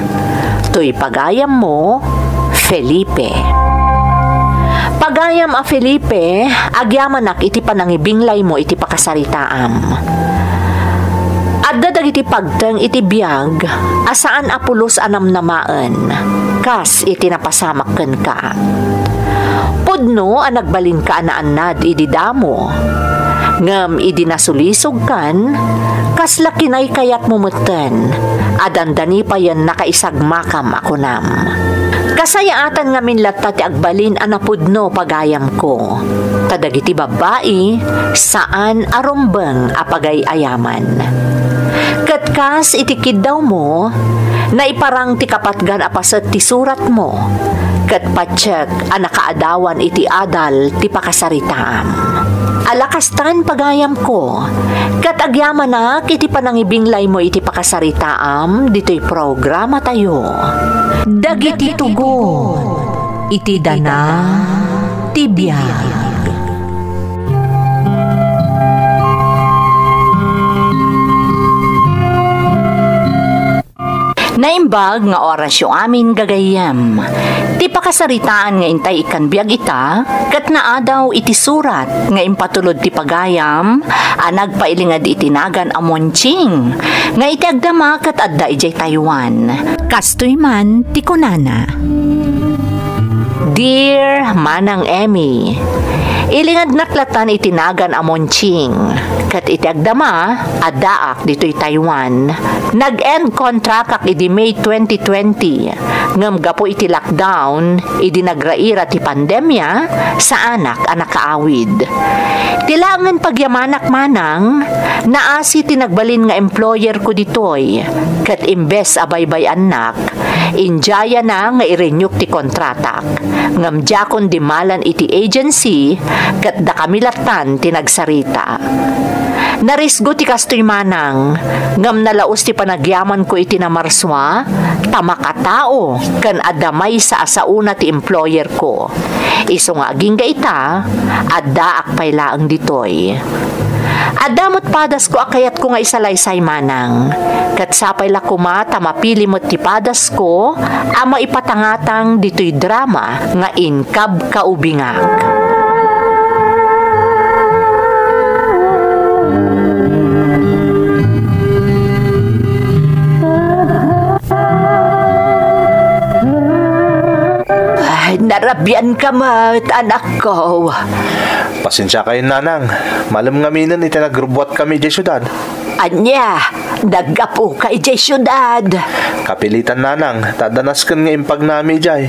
Toy pagayammo, Felipe. Pagayam a Felipe, agyamanak iti panangibinglaymo iti pakasaritaam. Adda dagiti pagteng iti biag a saan a pulos a namnamaen, kas iti napasamak kenka. Pudno a nagbalinka a naannad idi damo, ngem idi nasulisogkan, kasla kinaykayatmo metten a dandani payen nakaisagmakam a kunam. Kasayaatan ngamin latta ti agbalin a napudno, pagayamko, ta dagiti babbai, saan a rumbeng a pagay-ayaman. Ket kas iti kiddawmo, naiparang ti kapatgan a paset ti suratmo, ket patiek a nakaadawan iti adal ti pakasaritaam. Ala kastan, pagayamko, ket agyamanak iti panangibinglaymo iti pakasaritaam ditoy programatayo. Dagiti tugon iti dana ti biag. Naimbag nga orasyo amin, gagayyem. Ti pakasaritaan nga intay ikkan biag ita, ket naadaw iti surat nga impatulod ti pagayam a nagpailinged iti nagan a Monching, nga iti agdama ket adda idiay Taiwan. Kastoy man ti kunana. Dear Manang Emmy, ilingednak latan iti nagan a Monching, ket iti agdama, addaak ditoy Taiwan. Nag-end contract-ak idi May twenty twenty, ngem gapu iti lockdown, idi nagraira ti pandemia, saanak a nakaawid. Ti laengen pagyamanak, manang, naasi ti nagbalin nga employer-ko ditoy, ket imbes a baybay-annak, indiayana nga i-renew-k ti kontratak. Ngem diakon dimmalan iti agency, ket dakami lattan ti nagsarita. Narisgo ti kastoy, manang, ngem nalaus ti panagyamanko iti namarsua, ta makatao ken adda maysa a saona ti employer-ko. Isu nga agingga ita, addaak pay laeng ditoy. Adda met padasko a kayatko nga isalaysay, manang. Ket sapay la koma ta mapili met ti padasko a maipatangatang ditoy drama nga inkabkaubingak. Ay, narabian ka met, anakko. Pasensia kayon, nanang. Malem ngaminen iti nagrubuat kami idiay siudad. Ania, naggapu ka idiay siudad? Kapilitan, nanang, ta adda nasken nga impagnami idiay.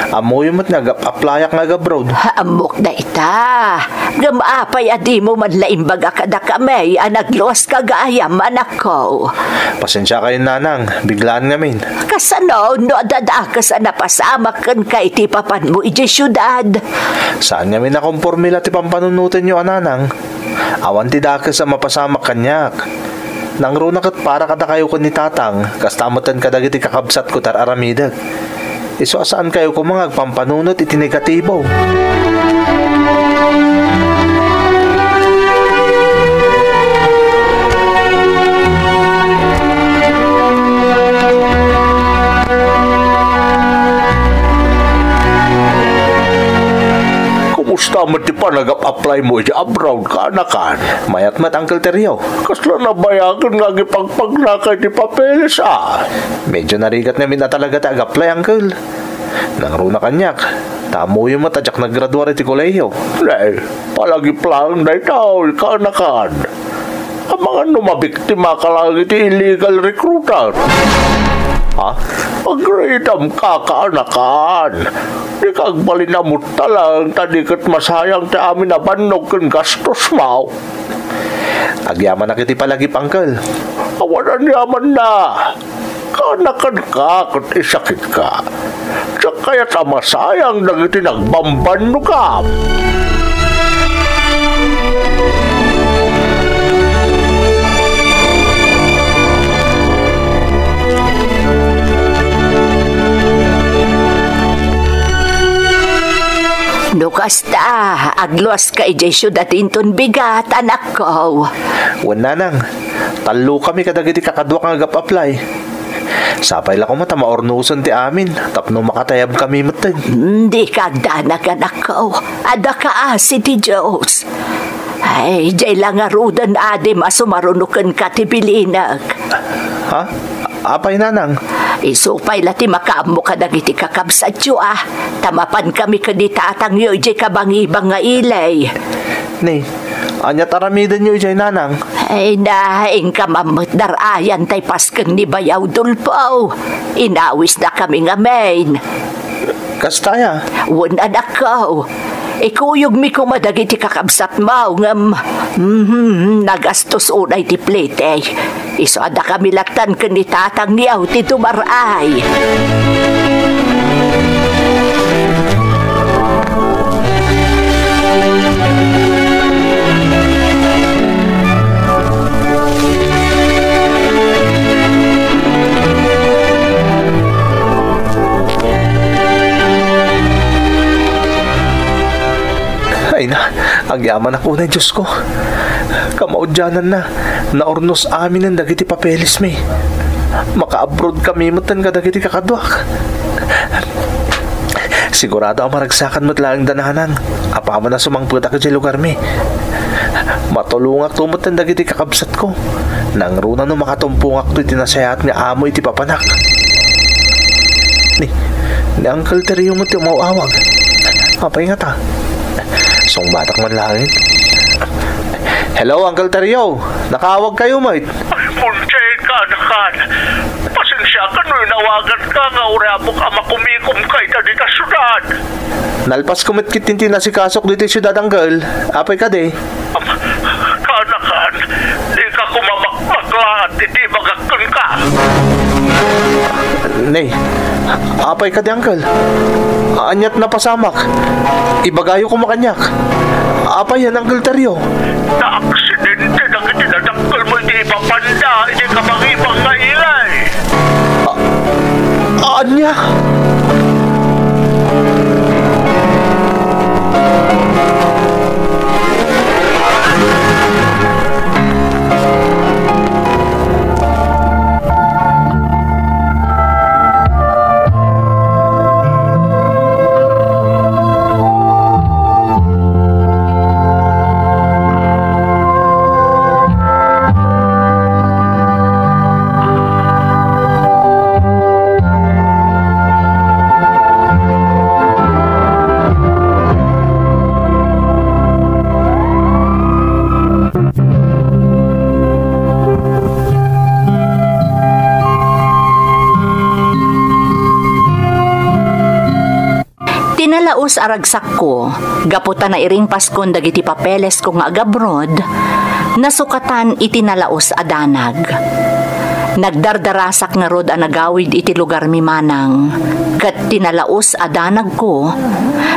Ammoyo met nga agap-aplayak nga agabroad. Ammok dayta. Ngem apay a dimo man la imbaga kadakami a nagluas ka gayam, anakko? Pasensia kayon, nanang, biglaan ngamin. Kasano no adda dakes a napasamak kenka iti papanmo idiay siudad? Saan ngamin a komporme la ti pampanunotenyo a nanang. Awan ti dakes a mapasamak kaniak. Nangruna ket para kadakayo ken ni tatang, kasta metten kadagiti kakabsatko ti ar-aramidek. Isu a saankayo koma nga agpampanunot iti negatibo. Kumusta met ti panagap-apply mo iti abroad, kaanakan? Mayat met, Uncle Terrio. Kasla nabayagen nga agipagpagnaka iti papeles, a? Medyo narigat ngamin a talaga ti ag-apply, Uncle. Nangruna kaniak, ta ammoyo met a diak naggraduar iti kolehiyo. Ne, palagip laeng daytoy, kaanakan. Amangan no mabiktima ka laeng iti illegal recruiter. Ha? Agriitam ka, kaanakan. Dika agbalin a mutta laeng ta di ket masayang ti amin a bannog ken gastos mo. Agyamanak iti palagip, Uncle. Awan aniamanna. Kaanakanka ket isakitka. Diak kayat a masayang dagiti nagbambannogam. No kasta, agluaska idiay siudad inton bigat, anakko. Wen, nanang, tallokami kadagiti kakaduak nga ag-apply. Sapay la koma ta maurnosen ti amin tapno makatayabkami metten. Dika agdanag, anakko. Adda kaasi ti Dios. Ay, diay la ngaruden, Adim, a sumaruno kenka ti bilinek. Ha? Apay, Nanang? Isu pay la ti makaammo kadagiti kakabsatyo, a, ta mapankami ken ni tatangyo idiay kabangibang nga ili. Ni, ania't aramidenyo idiay, Nanang? Ay na, inka man met dar-ayan tay pasken ni Bayaw Dulpo. Inawisnakami ngamin. Kasta aya? Wen, anakko. Ikuyogmi koma dagiti kakabsatmo ngem, mhm, nagastos unay ti plete. Isu a dakami lattan ken ni tatangyo ti dumar-ay. Ay na, agyamanak unay, Diosko. Kamaudiananna, naurnos aminen dagiti papelesmi. Maka-abroadkami metten kadagiti kakaduak. Sigurado a maragsakan met laeng da, Nanang, apaman a sumangpetak idiay lugarmi. Matulongakto metten dagiti kakabsatko. Nangruna no makatumpongakto iti nasayaat nga amo iti papanak. Ni, ni Uncle Terrio met ti umaw-awag. Apay ngata? Sungbatak man laeng. Hello, Uncle Terrio. Nakaawagkayo met. Ay, Monching, kaanakan. Pasensiakan no inawaganka nga uriabok a makumikomka ita dita siudad. Nalpasko met ketdin ti inasikasok ditoy siudad, Uncle. Apay kadi? Am, kaanakan, dika koma makmaklaat iti ibagak kenka. Ni, apay kadi, Uncle? Ania't napasamak? Ibagayo koma kaniak. Apay, Uncle Terrio? Naaksidente dagiti nadakkelmo iti ipapanda iti kabangibang nga ili. A-, ania? Ti nalaus a ragsakko, gapu ta nairingpaskon dagiti papelesko nga agabroad, nasukatan iti nalaus a danag. Nagdardarasak ngarud a nagawid iti lugarmi manang, ket ti nalaus a danagko,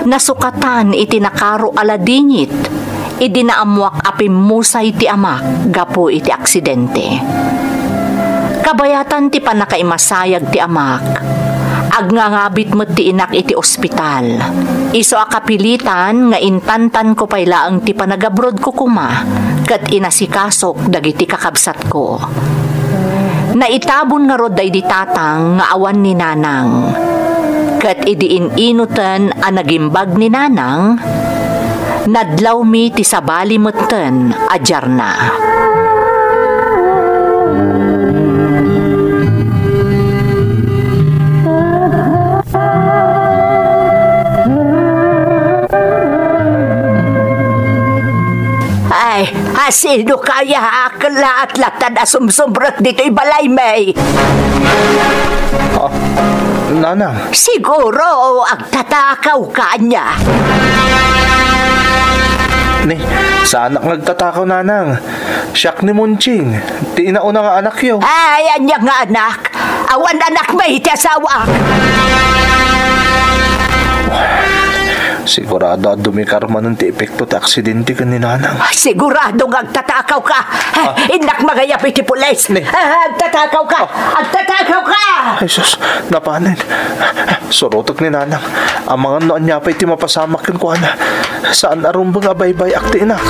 nasukatan iti nakaro a ladingit idi naammoak a pimmusay ti amak gapu iti aksidente. Kabayatan ti pannakaimasayag ti amak, agngangabit met ti inak iti ospital. Isu a kapilitan nga intantanko pay laeng ti panagabrodko koma ket inasikasok dagiti kakabsatko. Naitabon ngarud daydi tatang nga awan ni nanang. Ket idi in-inuten a nagimbag ni nanang, nadlawmi ti sabali metten a diarna. Ay, asino kaya a kelaat latan a sumsumrek ditoy balaymi? Ah, Nanang. Siguro, agtatakaw ka ania. Ni, saanak nga agtatakaw, Nanang. Siak ni Monching, ti inauna nga anakyo. Ay, ania nga anak? Awan anakmi ti asawaak. Sigurado a dumikar manen ti epekto ti aksidente ken ni Nanang. Sigurado nga agtatakaw ka. Ah. Innak mangayab iti pulis. Ni. Ah, agtatakaw ka. Ah. Agtatakaw ka. Ay, sus, napanen. Surotek ni Nanang. Amangan no ania pay ti mapasamak kenkuana. Saan a rumbeng a baybay-ak ti inak.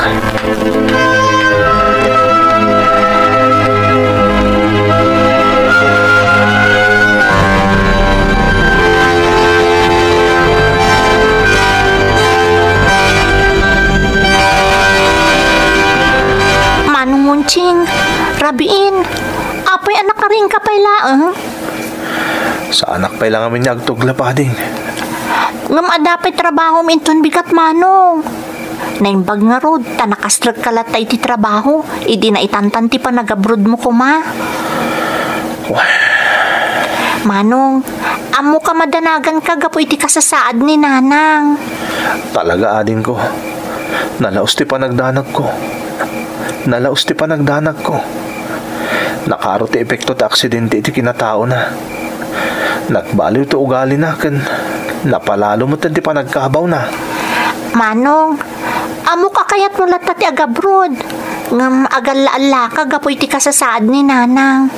Saanak pay la ngamin nga agtuglap, ading. Ngem adda pay trabahom inton bigat, Manong. Naimbag ngarud, ta nakasrekka latta iti trabaho, idi naitantan ti panagabrodmo koma. Wah. Manong, ammoka madanaganka gapu iti kasasaad ni Nanang. Talaga, adingko. Nalaus ti panagdanagko. Nalaus ti panagdanagko. Nakaaro ti epekto ti aksidente iti kinataona. Nagbaliw ti ugalina ken napalalo met ti panagkabawna. Manong, ammoka kayatmo latta ti agabroad, ngem agalla-allaka gapu iti kasasaad ni Nanang.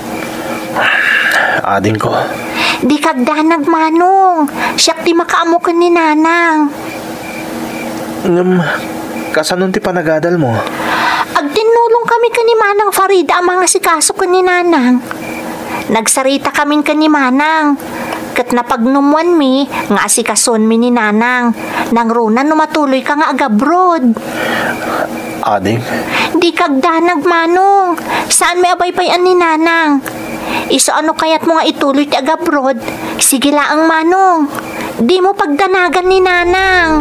Adingko. Dika agdanag, Manong. Siak ti makaammo ken ni Nanang. Ngem, kasanon ti panagadalmo? Agtinnulongkami ken ni Manang Farida a mangasikaso ken ni Nanang. Nagsaritakamin ken ni Manang, ket napagnumoanmi nga asikasoenmi ni Nanang, nangruna no matuloyka nga agabroad. Ading? Dika agdanag, Manong. Saanmi a baybay-an ni Nanang. Isu a no kayatmo nga ituloy ti agabroad, sige laeng, Manong. Dimo pagdanagan ni Nanang.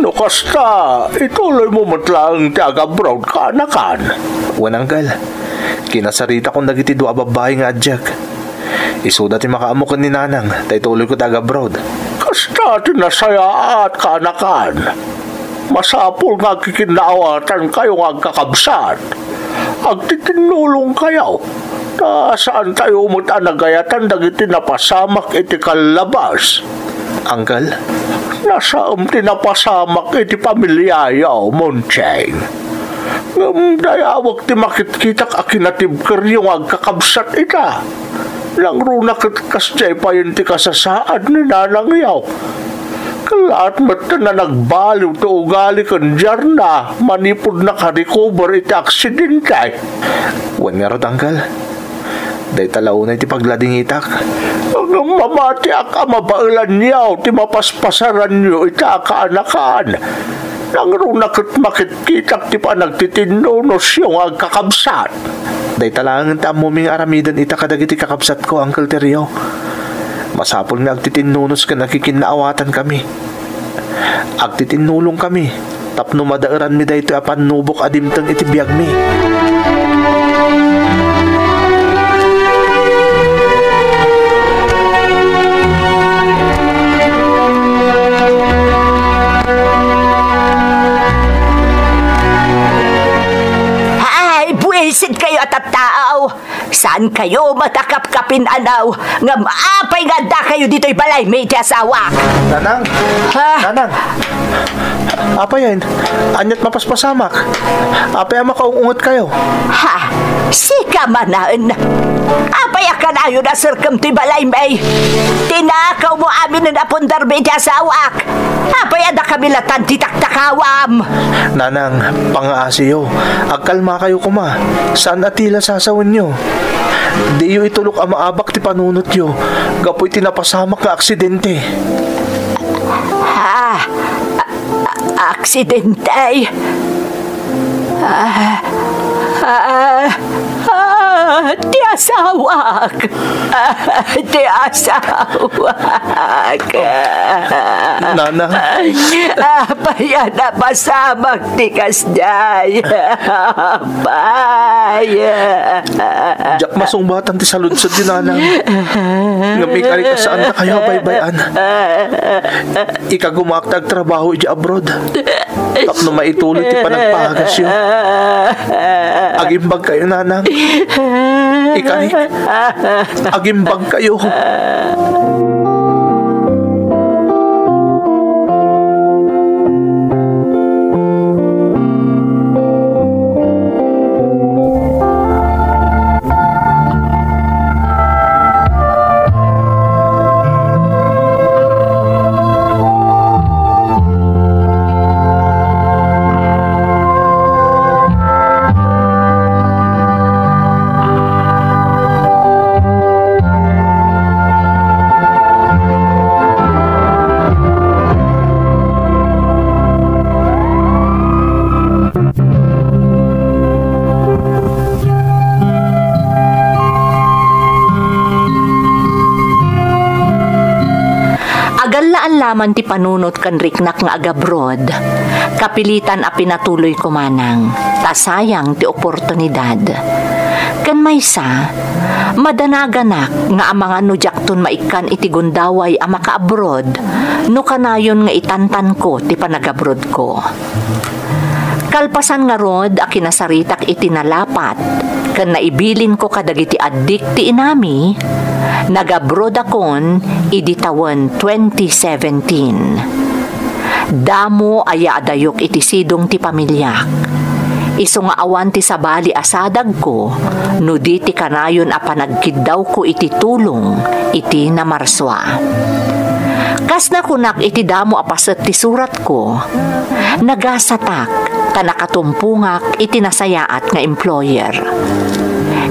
No kasta, ituloymo met laeng ti agabroad, kaanakan. Wen, Uncle. Kinasaritakon dagiti dua a babbai nga adiak. Isuda ti makaammo ken ni Nanang, ta ituloyko ti agabroad. Kasta ti nasayaat, kaanakan. Masapul nga agkikinnaawatankayo nga agkakabsat. Agtitinnulongkayo, ta saantayo met a nagayatan dagiti napasamak iti kallabas. Uncle? Nasaem ti napasamak iti pamiliayo, Moncheng. Ngem dayawek ti makitkitak a kinatibkeryo nga agkakabsat ita. Nangruna ket kasdiay payen ti kasasaad ni nanangyo. Kellaat met ta nagbaliw ti ugali ken diarna manipud nakarecover iti aksidente. Wen ngarud, Uncle. Dayta la unay ti pagladingitak. Ngem mamatiak a mabaelanyo ti mapaspasaranyo ita a kaanakan. Nangruna ket makitkitak ti panagtitinnunosyo nga agkakabsat. Dayta laengen ti ammomi nga aramiden ita kadagiti kakabsatko, Uncle Terrio. Masapulmi agtitinnunos ken agkikinnaawatankami. Agtitinnulongkami tapno madaeranmi daytoy a pannubok a dimteng iti biagmi. Ay, buwisit kayo a tattao! Saan kayo matakapkapin-anaw ngem apay nga adda kayo ditoy balay mi iti asawak? Nanang! Ha? Nanang! Apay, aniat mapaspasamak? Apay a makaung-unget kayo? Ha? Sika manen? Apay a kanayon a serkem ti balay mi? Tinakawmo aminen a pundarmi iti asawak. Apay a dakami latan ti taktakawam? Nanang, pangaasiyo. Agkalmakayo koma. Saan a tila sasawenyo. Diyo itulok a maabak ti panunotyo gapu iti napasamak nga aksidente. Ah, a-, a-, aksidente? Ah, ah, ah, ti asawak. Ah, ti asawak. Nanang. Apay a napasamak ti kasdiay. Apay. Diak masungbatan ti saludsodyo, Nanang. Ngem ikarik a saankayo a baybay-an. Ikagumaak ti agtrabaho iti abroad tapno maituloy ti panagpagasyo. Agimbag kayo, Nanang. Ikarik, agimbag kayo. Laan laman ti panunot ken riknak nga agabroad. Kapilitan a pinatuloyko manang, ta sayang ti oportunidad. Ken maysa, madanaganak nga amangan no diakton maikkan iti gundaway a makaabroad no kanayon nga itantanko ti panagabroadko. Kalpasan ngarud a kinasaritak iti nalapat ken naibilinko kadagiti addik ti inami, nagabrodakon idi tawen twenty seventeen. Damo a yaadayok iti sidong ti pamiliak. Isu nga awan ti sabali a sadagko no di ti kanayon a panagkiddawko iti tulong iti namarsua. Kas nakunak iti damo a paset ti suratko, nagasatak ta nakatumpongak iti nasayaat nga employer.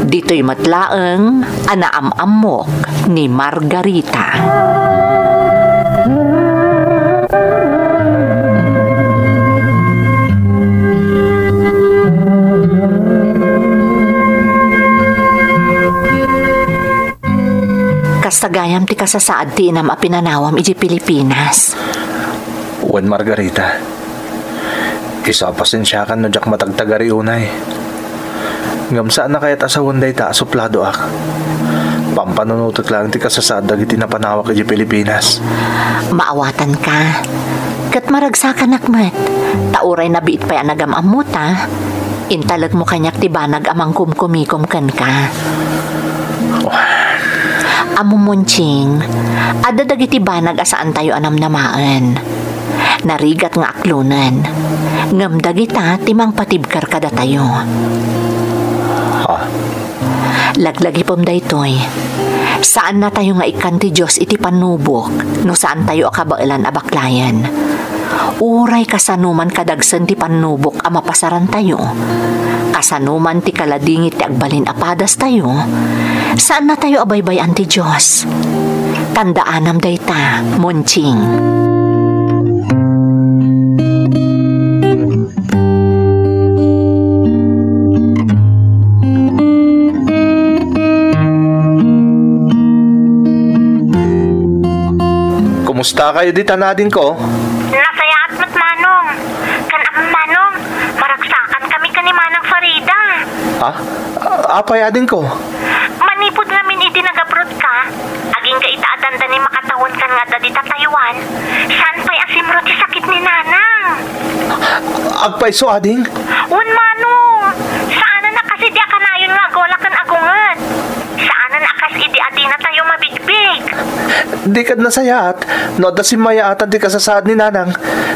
Ditoy met laeng a naam-ammok ni Margarita. Kasta gayam ti kasasaad ti inam a pinanawam idiay Pilipinas. Wen, Margarita, isu a pasensiakan no diak matagtagari unay. Ngem saan a kayat a sawen dayta a supladoak. Pampanunotek laeng ti kasasaad dagiti napanawak idiay Pilipinas. Maawatanka. Ket maragsakanak met, ta uray nabiit pay a nagam-ammota, intalekmo kaniak ti banag a mangkumkumikom kenka. Ammom, Monching, adda dagiti banag a saantayo a namnamaen. Narigat nga aklonen. Ngem dagita ti mangpatibker kadatayo. Ha? Laglagipem daytoy. Saannatayo nga ikkan ti Dios iti pannubok no saantayo a kabaelan a baklayen. Uray kasano man kadagsen ti pannubok a mapasarantayo, kasano man ti kaladingit ti agbalin a padastayo, saannatayo a baybay-an ti Dios. Tandaanam dayta, Monching. Kumusta kayo ditan, adingko? Nasayaat met, Manong. Ken ammom, Manong, maragsakan kami ken ni Manang Farida. Ha? Apay, adingko? Manipud ngamin idi nagabrodka, agingga ita a dandani makatawenkan nga adda dita Taiwan, saan pay a simro ti sakit ni Nanang. Agpayso, ading? Wen, Manong. Saanen a kas idi a kanayon nga agula ken agunget. Saanen a kas idi a dinatayo mabigbig. Dika nasayaat, no adda simmayaatan ti kasasaad ni Nanang,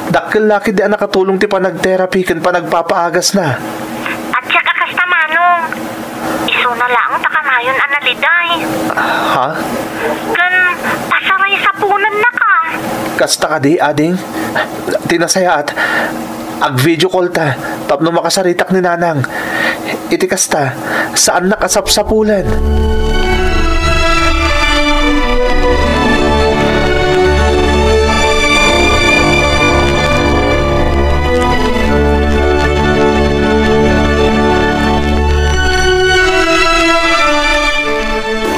dakkel la ketdi a nakatulong ti panagterapi ken panagpapaagasna. Diak a kasta, Manong. Isuna laeng ta kanayon a naliday. Ha? Ken pasaraysapunennaka. Kasta kadi, ading? Ti nasayaat, ag-video call ta tapno makasaritak ni Nanang. Iti kasta, saannak a sapsapulen.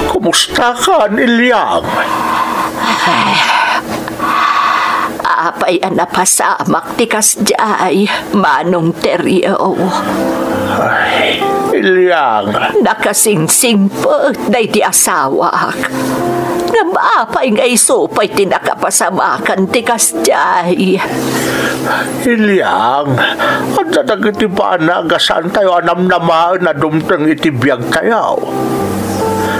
Kumusta ka, Ilyang? Apay a napasamak ti kasdiay, Manong Terio? Ay, Ilyang. Nakasingsingpet daydi asawak. Ngem apay nga isu pay ti nakapasamakan ti kasdiay? Ilyang, adda dagiti banag a saantayo a namnamaen a dumteng iti biagtayo.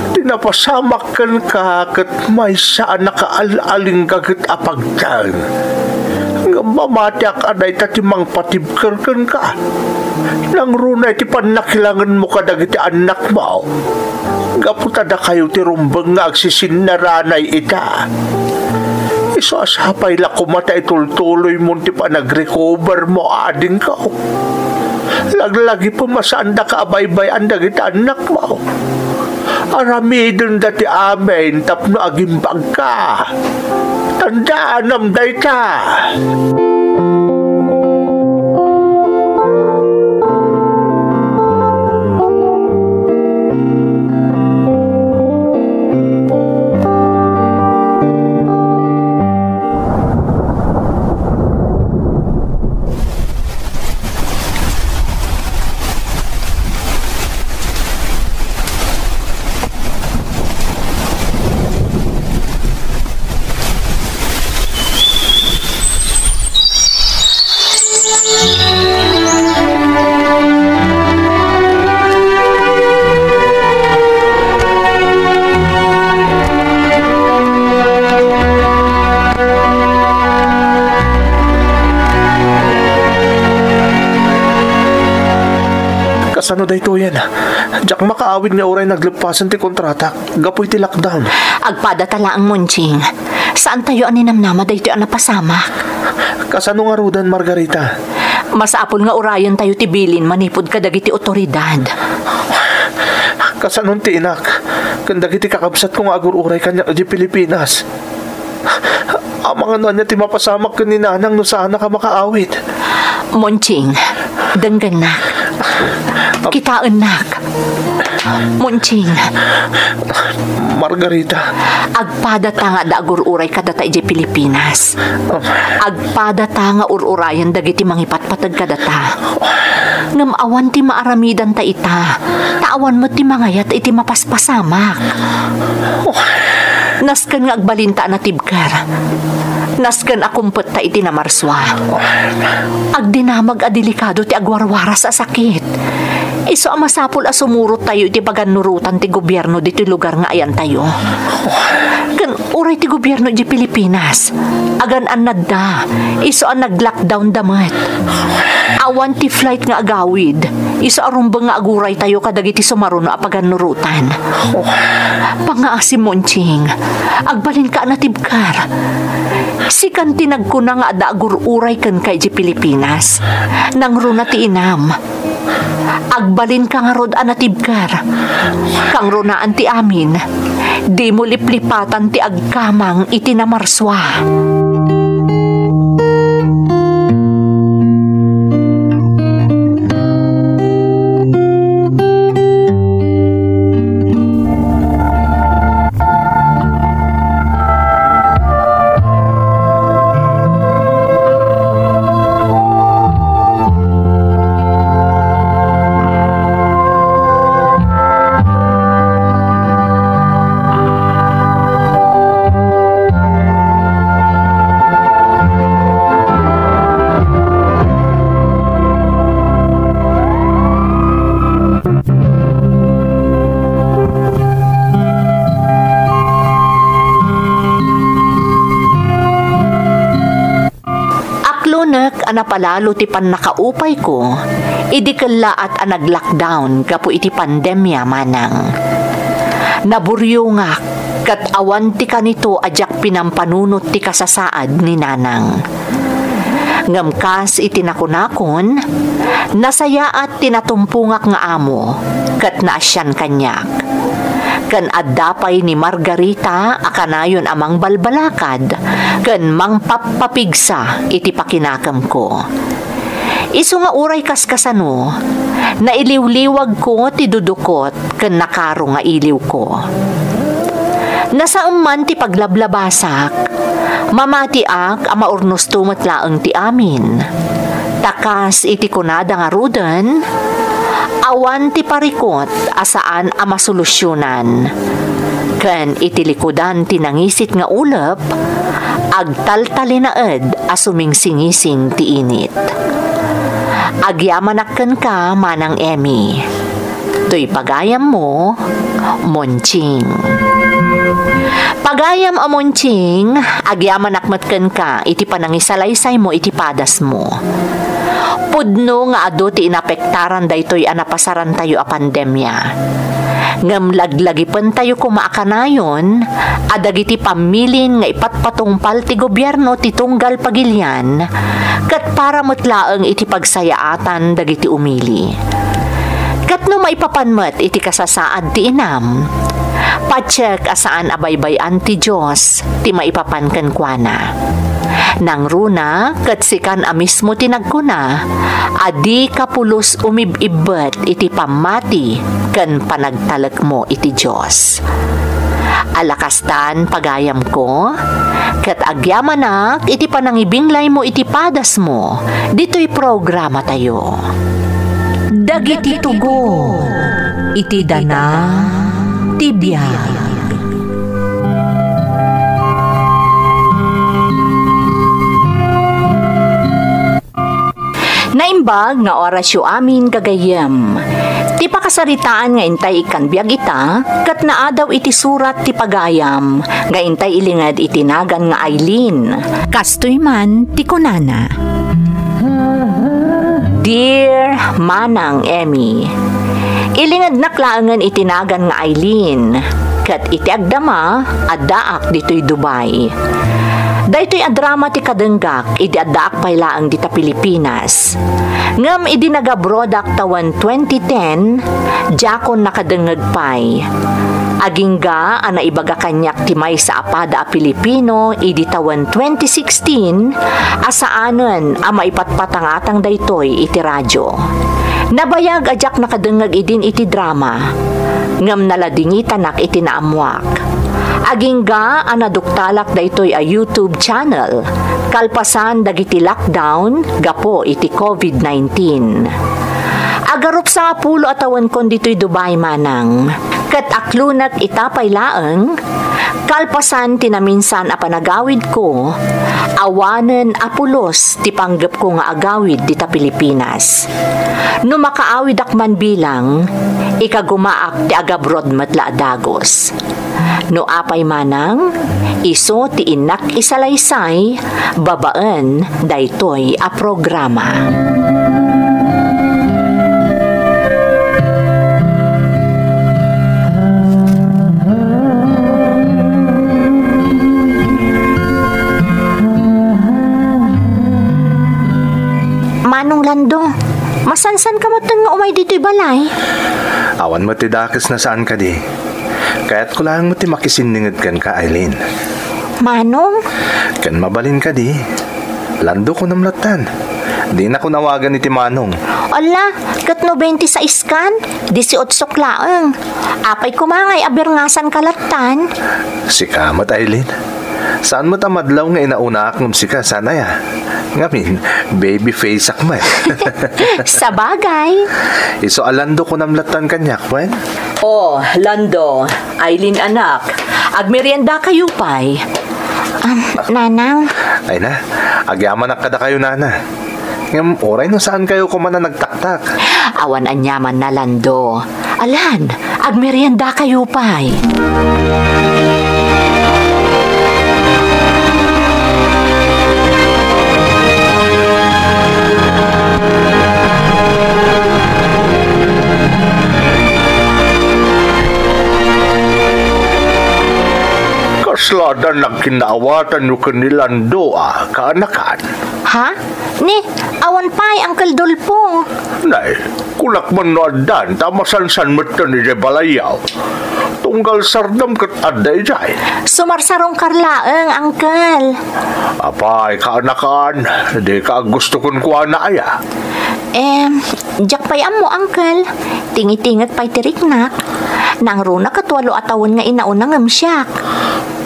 Ti napasamak kenka ket maysa a nakaal-alingga ket a pagtaeng. Ngem mamatiak a dayta ti mangpatibker kenka. Nangruna iti pannakilangenmo kadagiti annakmo. Gapu ta dakayo ti rumbeng nga agsisinnaranay ita. Isu a sapay la koma ta itultuloymon ti panagrecovermo, adingko. Laglagipem a saandaka a baybay-an dagiti annakmo. Aramidenda ti amin tapno agimbagka. Tandaanam dayta. No daytoyen, diak makaawid nga uray nagleppasen ti kontratak gapu iti lockdown. Agpadata laeng, Monching. Saantayo a ninamnama daytoy a napasamak. Kasano ngaruden, Margarita? Masapul nga urayentayo ti bilin manipud kadagiti otoridad. Kasanon ti inak ken dagiti kakabsatko nga agur-uray kaniak idiay Pilipinas? Amangan no ania ti mapasamak ken ni Nanang no saanak a makaawid. Monching, denggennak. Kitaennak. Monching. Margarita. Agpadata nga adda agur-uray kadata idiay Pilipinas. Agpadata nga ur-urayen dagiti mangipatpateg kadata. Ngem awan ti maaramidanta ita, ta awan met ti mangayat iti mapaspasamak. Nasken nga agbalinta a natibker. Nasken a kumpetta iti namarsua. Agdinamag a delikado ti agwarwaras a sakit. Isu a masapul a sumurottayo iti pagannurotan ti gobierno ditoy lugar nga ayantayo. Ken uray ti gobierno iti Pilipinas, agan-annadda, isu a nag-lockdown da met. Awan ti flight nga agawid, isu a rumbeng nga aguraytayo kadagiti sumaruno a pagannurotan. Pangngaasim, Monching, agbalinka a natibker. Sikan ti nagkuna nga adda agur-uray kenka idiay Pilipinas. Nangruna ti inam. Agbalinka ngarud a natibker. Kangrunaan ti amin, dimo liplipatan ti agkamang iti namarsua. Aklonek a napalalo ti pannakaupayko idi kellaat a nag-lockdown gapu iti pandemia, Manang. Naburiongak ket awan ti kanito a diak pinampanunot ti kasasaad ni Nanang. Ngem kas iti nakunakon, nasayaat ti natumpongak nga amo ket naasian kaniak. Ken adda pay ni Margarita a kanayon a mangbalbalakad ken mangpappapigsa iti pakinakemko. Isu nga uray kaskasano, nailiwliwagko ti dudukot ken nakaro nga iliwko. Nasaem man ti paglablabasak, mamatiak a maurnosto met laeng ti amin. Ta kas iti kunada ngaruden, awan ti parikut a saan a masolusionan. Ken iti likudan ti nangisit nga ulep, agtaltalinaed a sumingsingising ti init. Agyamanak kenka, Manang Emmy. Toy pagayammo, Monching. Pagayam a Monching, agyamanak met kenka iti panangisalaysaymo iti padasmo. Pudno nga adu ti inapektaran daytoy a napasarantayo a pandemia. Ngem laglagipentayo koma a kanayon a dagiti pammilin nga ipatpatungpal ti gobierno ti tunggal pagilian, ket para met laeng iti pagsayaatan dagiti umili. Ket no maipapan met iti kasasaad ti inam, patiek a saan a baybay-an ti Dios ti maipapan kenkuana. Nangruna ket sikan a mismo ti nagkuna a dika pulos umib-ibbet iti pammati ken panagtalekmo iti Dios. Alakastan, pagayamko, ket agyamanak iti panangibinglaymo iti padasmo ditoy programatayo. Dagiti tugo iti dana ti biag. Naimbag nga orasyo amin, gagayyem. Ti pakasaritaan nga intay ikkan biag ita, ket naadaw iti surat ti pagayam nga intay ilinged iti nagan nga Aileen. Kastoy man ti kunana. Dear Manang Emmy, Ilingednak laengen iti nagan nga Aileen, ket iti agdama, addaak ditoy Dubai. Daytoy a drama ti kadenggak idi addaak pay laeng dita Pilipinas. Ngem idi nagabroadak tawen twenty ten, diakon nakadengngeg pay. Agingga a naibaga kaniak ti maysa a pada a Pilipino idi tawen twenty sixteen a saanen a maipatpatangatang daytoy iti radyo. Nabayag a diak nakadengngeg idin iti drama, ngem naladingitanak iti naammoak. Agingga a naduktalak daytoy a YouTube channel kalpasan dagiti lockdown gapu iti covid nineteen. Agarup sangapulo a tawenkon ditoy Dubai, manang, ket aklonek ita pay laeng, kalpasan ti naminsan a panagawidko, awanen a pulos ti panggepko nga agawid dita Pilipinas. No makaawidak man bilang, ikagumaak ti agabroad met la a dagus. No apay manang, isu ti innak isalaysay babaen daytoy a programa. Manong Lando, masansan ka metten nga umay ditoy balay? Awan met ti dakes no saan kadi. Kayatko laeng met ti makisinninged kenka, Aileen. Manong? Ken mabalin kadi. Lando kunam lattan. Dinakon awagan iti Manong. Ala, ket no twenty-six kan, disiotso laeng. Apay koma ngay a birngasan ka lattan? Sika met, Aileen. Saan met a madlaw nga inaunaak ngem sika, saan aya? Ngamin, baby face ak met. Sabagay. Isu a Lando kunam lattan kaniak, wen? Oh, Lando, Aileen anak, agmerienda kayo pay. Um, Nanang. Ay na, agyamanak kadakayo, Nana. Ngem, uray no saan kayo koma a nagtaktak. Awan aniamanna, Lando. Alan, agmerienda kayo pay. Kasla addan nagkinnaawatanyo ken ni Lando a kaanakan? Ha? Ni, awan pay, Uncle Dolfo. Nay, kunak man no addan, ta masansan metten idiay balayyo. Tunggal sardam ket adda idiay. Sumarsarungkar laeng, Uncle. Apay, kaanakan, dika aggusto kenkuana aya? Em, diak pay ammo, Uncle. Tingitingek pay ti riknak. Nangruna ket walo a tawen nga inauna ngem siak.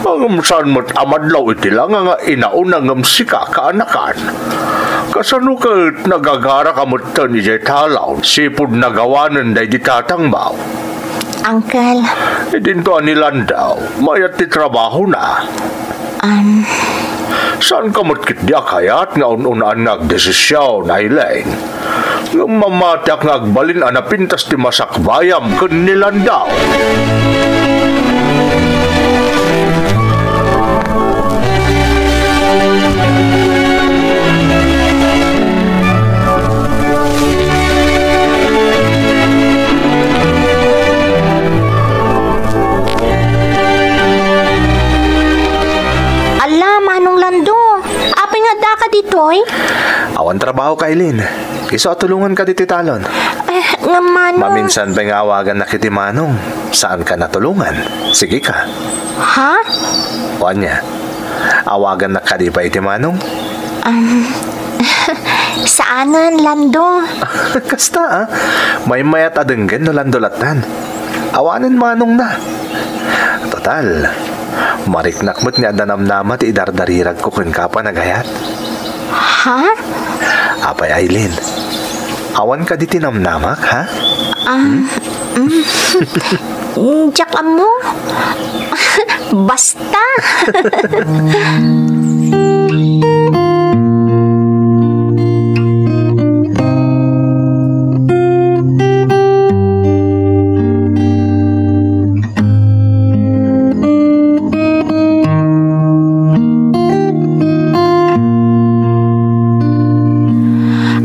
Ngem saan met a madlaw iti langa nga inauna ngem sika kaanakan. Kasano ket nagagaraka metten idiay talaw sipud nagawanen daydi tatangmo? Uncle. Idinto a ni Lando, mayat ti trabahona. Um. Saanka met ketdi a kayat nga un-unaan nga agdesisyon, Aileen. Ngem mamatiak nga agbalin a napintas ti masakbayam ken ni Lando. Ala, Manong Lando, apay nga addaka ditoy? Awan trabaho ka, Aileen. Isu a tulonganka ditoy talon. Eh, nga Manong. Maminsan pay nga awagannak iti Manong. Saanka natulongan. Sige ka. Ha? O ania? Awagannak kadi pay iti Manong? Um, saanen, Lando. Kasta, ah. Maymayat a denggen no Lando lattan. Awanen Manongna. Total, mariknak met nga adda namnama ti idardariragko kenka a panagayat. Ha? Apay, Aileen, awan kadi ti namnamak, ha? Um, mm, diak ammo. Basta.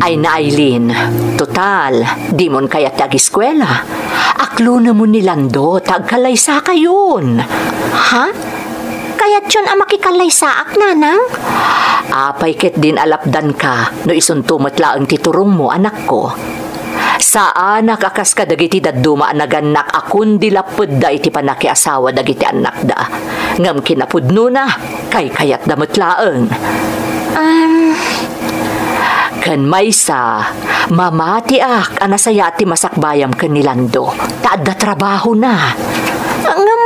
Ay na, Aileen, total, dimon kayat ti agiskuela. Aklonem ni Lando, ta agkallaysakayon. Ha? Kayatyon a makikallaysaak, nanang? Apay ketdin a lapdanka, no isunto met laeng ti turongmo, anakko? Saanak a kas kadagiti dadduma a nagannak a kundi lappedda iti pannakiasawa dagiti annakda. Ngem kinapudnona, kaykayatda met laeng. Um, Ken maysa, mamatiak a nasayaat ti masakbayam ken ni Lando, ta adda trabahona. Ngem,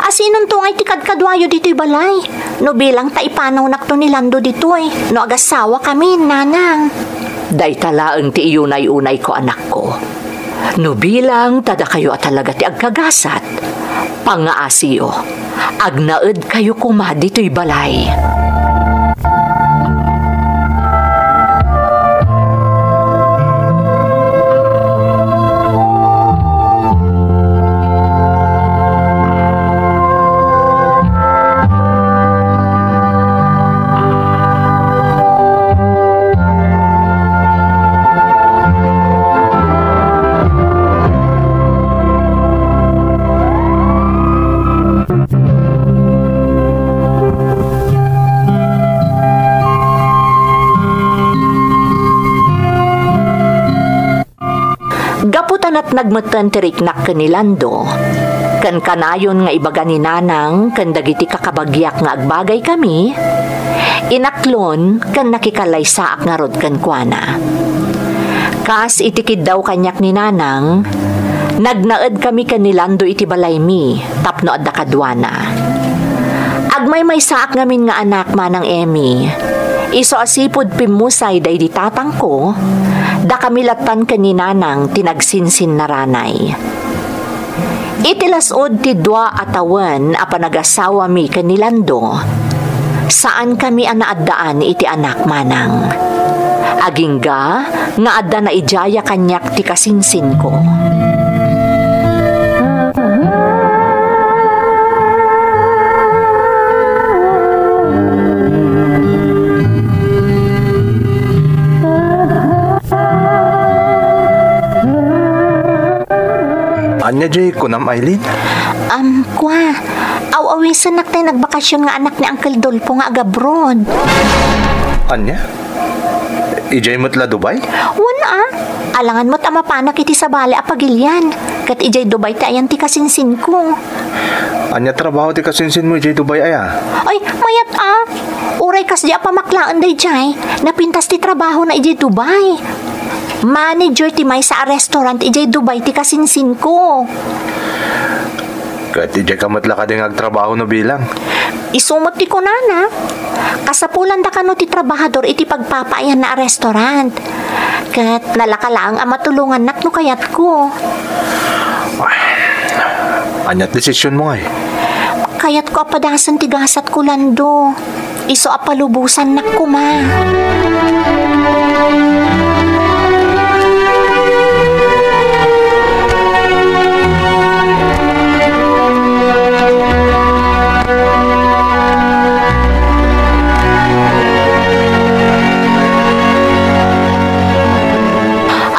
asinonto ngay ti kadkaduayo ditoy balay? No bilang ta ipanonakto ni Lando ditoy, no agasawakami, nanang. Dayta laeng ti iyunay-unayko, anakko. No bilang ta dakayo a talaga ti agkagasat, pangngaasiyo, agnaedkayo koma ditoy balay. Gapu ta natnag metten ti riknak ken ni Lando, ken kanayon nga ibaga ni Nanang ken dagiti kakabagiak nga agbagaykami, inaklon ken nakikallaysaak ngarud kenkuana. Kas iti kiddaw kaniak ni Nanang, nagnaedkami ken ni Lando iti balaymi tapno adda kaduana. Agmaymaysaak ngamin nga anak, Manang Emmy. Isu a sipud pimmusay daydi tatangko, dakami lattan ken ni Nanang ti nagsinsinnaranay. Iti las-ud ti dua a tawen a panagasawami ken ni Lando, saankami a naaddaan iti anak, Manang. Agingga nga adda naidiaya kaniak ti kasinsinko. Ania diay kunam, Aileen? Am, kua, aw-awisennak tay nagbakasyon nga anak ni Uncle Dolfo nga agabroad. Ania? Idiay met la Dubai? Wen a. Alangan met a mapanak iti sabali a pagilian. Ket idiay Dubai ti ayan ti kasinsinko. Ania trabaho ti kasinsinmo idiay Dubai aya? Ay, mayat a. Uray kasdi a pamaklaen daydiay, napintas ti trabahona idiay Dubai. Manager ti maysa a restaurant idiay Dubai ti kasinsinko. Ket idiay ka met la kadi nga agtrabaho no bilang? Isu met ti kunana. Kasapulanda kano ti trabahador iti pagpapaayanna a restaurant. Ket nalaka laeng a matulongannak no kayatko. Ania ti desisionmo ngay? Kayatko a padasen ti gasatko, Lando. Isu a palubosannak koma.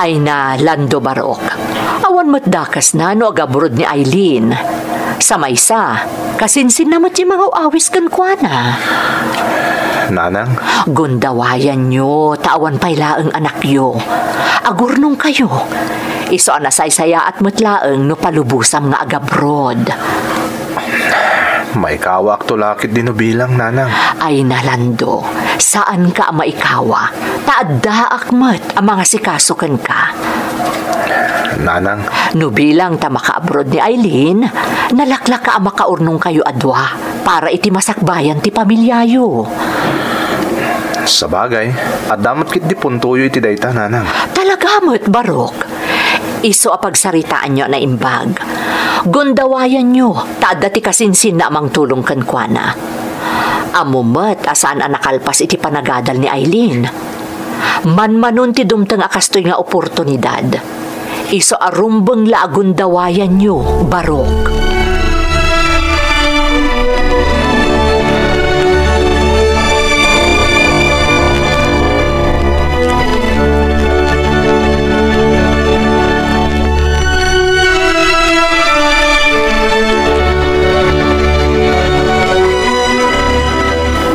Ay na, Lando Barok. Awan met dakesna no agabroad ni Aileen. Sa maysa, kasinsinna met ti mangaw-awis kenkuana. Nanang? Gundawayanyo, ta awan pay laeng anakyo. Agurnongkayo. Isu a nasaysayaat met laeng no palubosam nga agabroad. Maikawakto la ketdi no bilang, Nanang. Ay na, Lando, saanka a maikawa, ta addaak met a mangasikaso kenka. Nanang. No bilang ta makaabroad ni Aileen, nalaklaka a makaurnongkayo a dua para iti masakbayan ti pamiliayo. Sabagay, adda met ketdi puntoyo iti dayta, Nanang. Talaga met, Barok. Isu a pagsaritaanyo a naimbag. Gundawayanyo, ta adda ti kasinsinna a mangtulong kenkuana. Ammom met a saan a nakalpas iti panagadal ni Aileen. Manmanon ti dumteng a kastoy nga oportunidad. Isu a rumbeng la a gundawayanyo, Barok.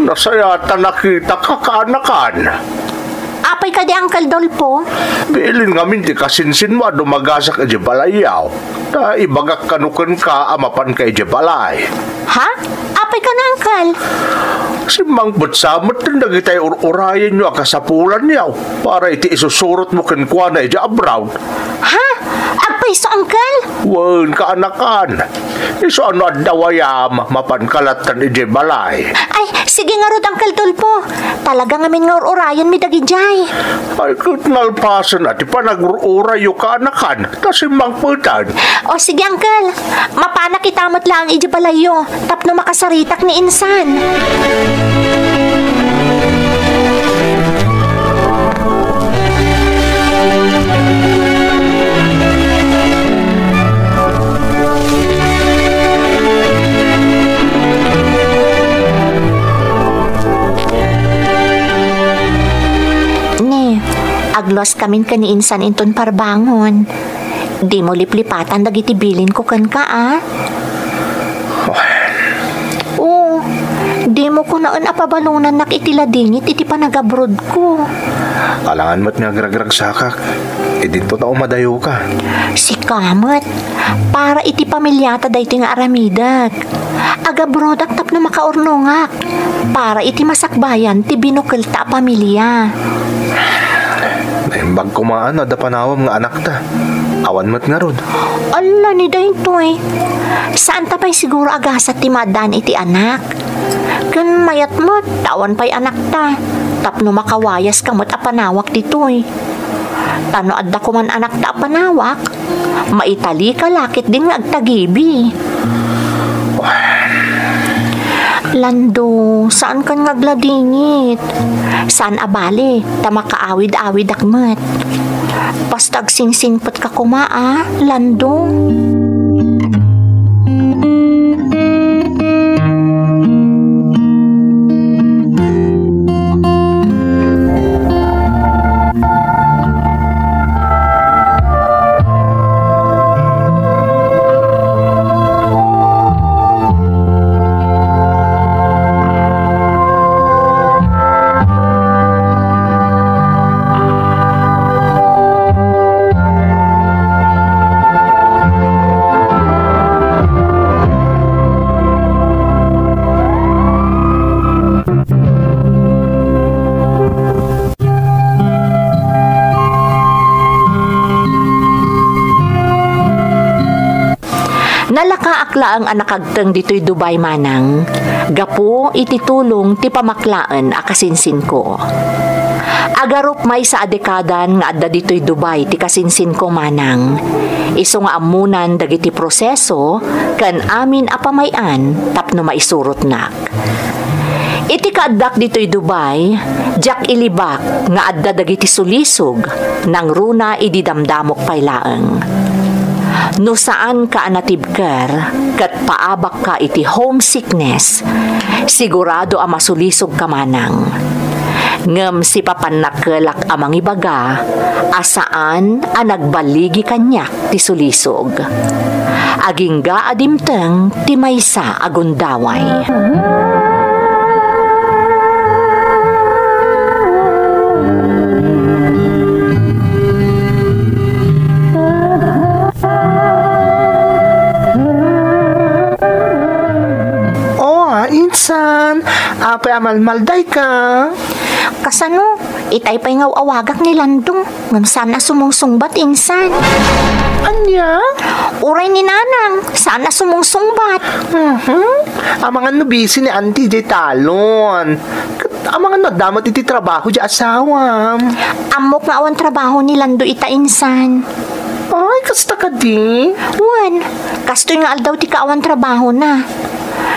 Nasayaat a nakitaka, kaanakan. Apay kadi, Uncle Dolfo? Bilin ngamin ti kasinsinmo a dumagasak idiay balayyo. Ta ibagak kano kenka a mapanka idiay balay. Ha? Apay kano, Uncle? Simmangpet sa met dagitay ur-urayenyo a kasapulanyo para iti isusurotmo kenkuana idiay abroad. Ha? Agpayso, Uncle? Wen, kaanakan. Isu a no adda wayam, mapanka lattan idiay balay. Ay, sige ngarud, Uncle Dolfo. Talaga ngamin nga ur-urayenmi dagidiay. Ay, ket nalpasen a ti panagur-urayyo, kaanakan, ta simmangpetan. O, sige, Uncle. Mapanak ita met laeng idiay balayyo tapno makasaritak ni insan. Ne, agluaskamin ken ni insan inton parbangon. Dimo liplipatan dagiti bilinko kenka, a? O, dimo kunaen a pabalonannak iti ladingit iti panagabrodko. Alangan met nga agragragsakak. Idinto ta umadayoka. Sika met, para iti pamiliata daytoy nga aramidek. Agabrodak tapno makaurnongak. Para iti masakbayan ti binukelta a pamilia. Naimbag koma no adda panawam nga anakta. Awan met ngarud. Ala ni daytoy. Saanta pay siguro a gasat ti maaddaan iti anak. Ken mayat met, ta awan pay anakta. Tapno makawayaska met a panawak ditoy. Ta no adda koman anakta a panawak, maitalika la ketdin nga agtagibi. Lando, saankan nga agladingit. Saan a bale, ta makaawid-awidak met. Basta agsinsingpetka koma a, Lando. Nalakaak laeng a nakagteng ditoy Dubai, manang, gapu iti tulong ti pamaklaen a kasinsinko. Agarup maysa a dekadan nga adda ditoy Dubai ti kasinsinko, manang. Isu nga ammonan dagiti proseso ken amin a pamay-an tapno maisurotnak. Iti kaaddak ditoy Dubai, diak ilibak nga adda dagiti sulisog, nangruna idi damdamok pay laeng. No saanka a natibker ket paabakka iti homesickness, sigurado a masulisogka manang. Ngem sipapannakkelak a mangibaga a saan a nagbaligi kaniak ti sulisog. Agingga a dimteng ti maysa a gundaway. O, insan, apay a malmaldayka? Kasano? Itay pay nga aw-awagak ni Lando. Ngem saan a sumungsungbat, insan. Ania? Uray ni Nanang, saan a sumungsungbat. Mhm. Amangan no busy ni Auntie diay talon. Ket amangan no adda met iti trabaho diay asawam. Ammok nga awan trabaho ni Lando ita, insan. Ay, kasta kadi? Wen, kastoy nga aldaw ti kaawan trabahona.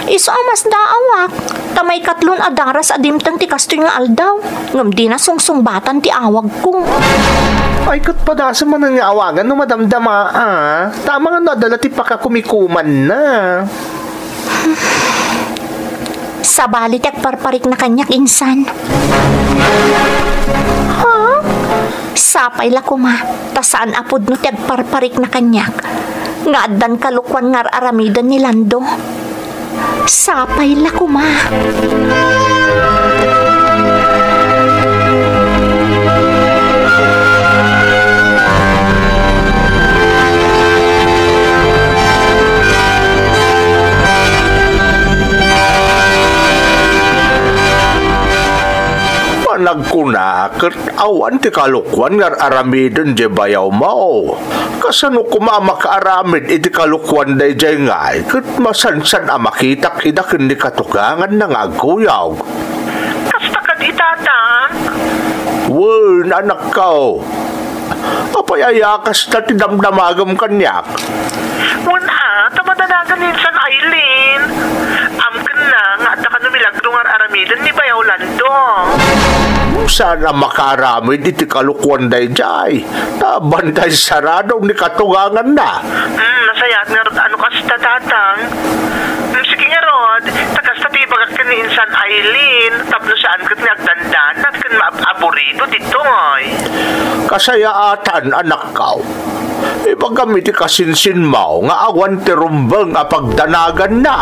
Isu a masdaawak, ta maikatlon a daras a dimteng ti kastoy nga aldaw, ngem dina sungsungbatan ti awagko. Ay, ket padasem manen nga awagan no madamdama, a. Ta amangan no adda la ti pakakumikumanna. Sabali ti agparparikna kaniak, insan. Ha? Sapay la koma, ta saan a pudno ti agparparikna kaniak nga addan kalokuan nga ar-aramiden ni Lando. Sapay la koma. Nagkuna ket awan ti kalokuan nga ar-aramiden diay bayawmo. Kasano koma a makaaramid iti kalokuan daydiay ngay ket masansan a makitak ida ken ni katuganganna nga agkuyog? Kasta kadi, Tatang? Wen, anakko. Apay aya kasta ti damdamagem kaniak? Wen a, ta madanagan ni insan Aileen. Amkenna nga adda kano milagro nga ar-aramiden ni Bayaw Lando. Saan a makaaramid iti kalokuan daydiay? Ta bantay sarado ni katuganganna. Hmm, nasayaat ngarud a no kasta, Tatang. Hmm, sige ngarud, ta kasta ti ibagak ken ni insan Aileen, tapno saan ket nga agdandanan ken maab-aburido ditoy. Kasayaatan, anakko. Ibagam iti kasinsinmo nga awan ti rumbeng a pagdanaganna.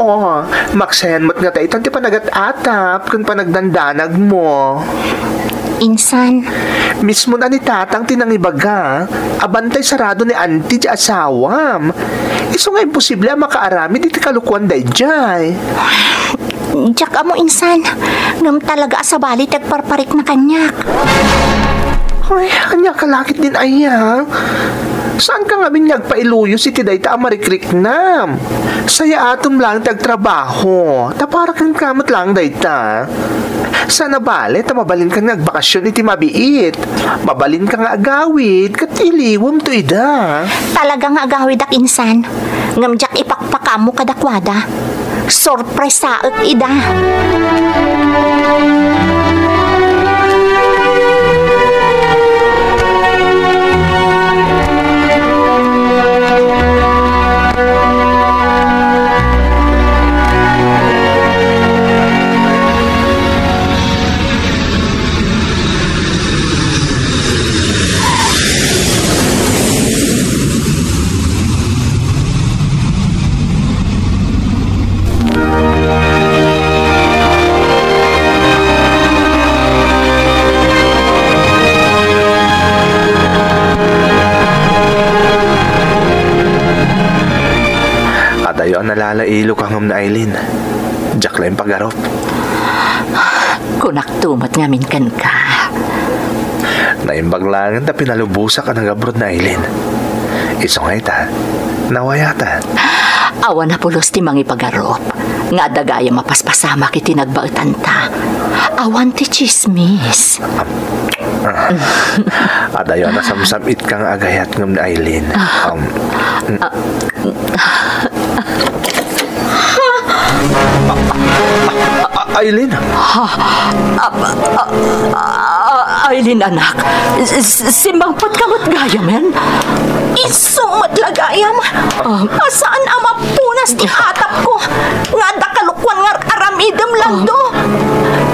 Oh, maksayan met nga daytan ti panagat-atap ken panagdandanagmo. Insan. Mismo na ni Tatang ti nangibaga a bantay sarado ni Auntie ti asawam. Isu nga imposible a makaaramid iti kalokuan daydiay. Diak ammo, insan, ngem talaga a sabali ti agparparikna kaniak. Ay, ania ka lakit din aya? Saan ka ngamin nga agpailuyos iti dayta a marikriknam? Sayaatem laeng ti agtrabaho, ta para kenka met laeng dayta. Saan a bale ta mabalinka nga agbakasyon iti mabiit. Mabalinka nga agawid ket iliwemto ida. Talaga nga agawidak, insan. Ngem diak ipakpakaammo kadakuada. Sorpresaek ida. Adayo a nalalailo ka ngem ni Aileen. Diak la impagarup. Kunakto met ngamin kenka. Naimbag laengen ta pinalubosak a nagabroad ni Aileen. Isu nga ita, nawayatan. Awan a pulos ti mangipagarup nga adda gayam a paspasamak iti nagbaetanta. Awan ti tsismis. Ah, adayo a nasamsam-itka nga agayat ngem ni Aileen. Um, A-, Aileen? Ha? A-, a-, a-, Aileen, anak. S-, s-, simmangpetka met gayamen? Isu met la gayam. Ah. A saan a mapunas ti atapko nga adda kalokuan nga ar-aramidem, Lando.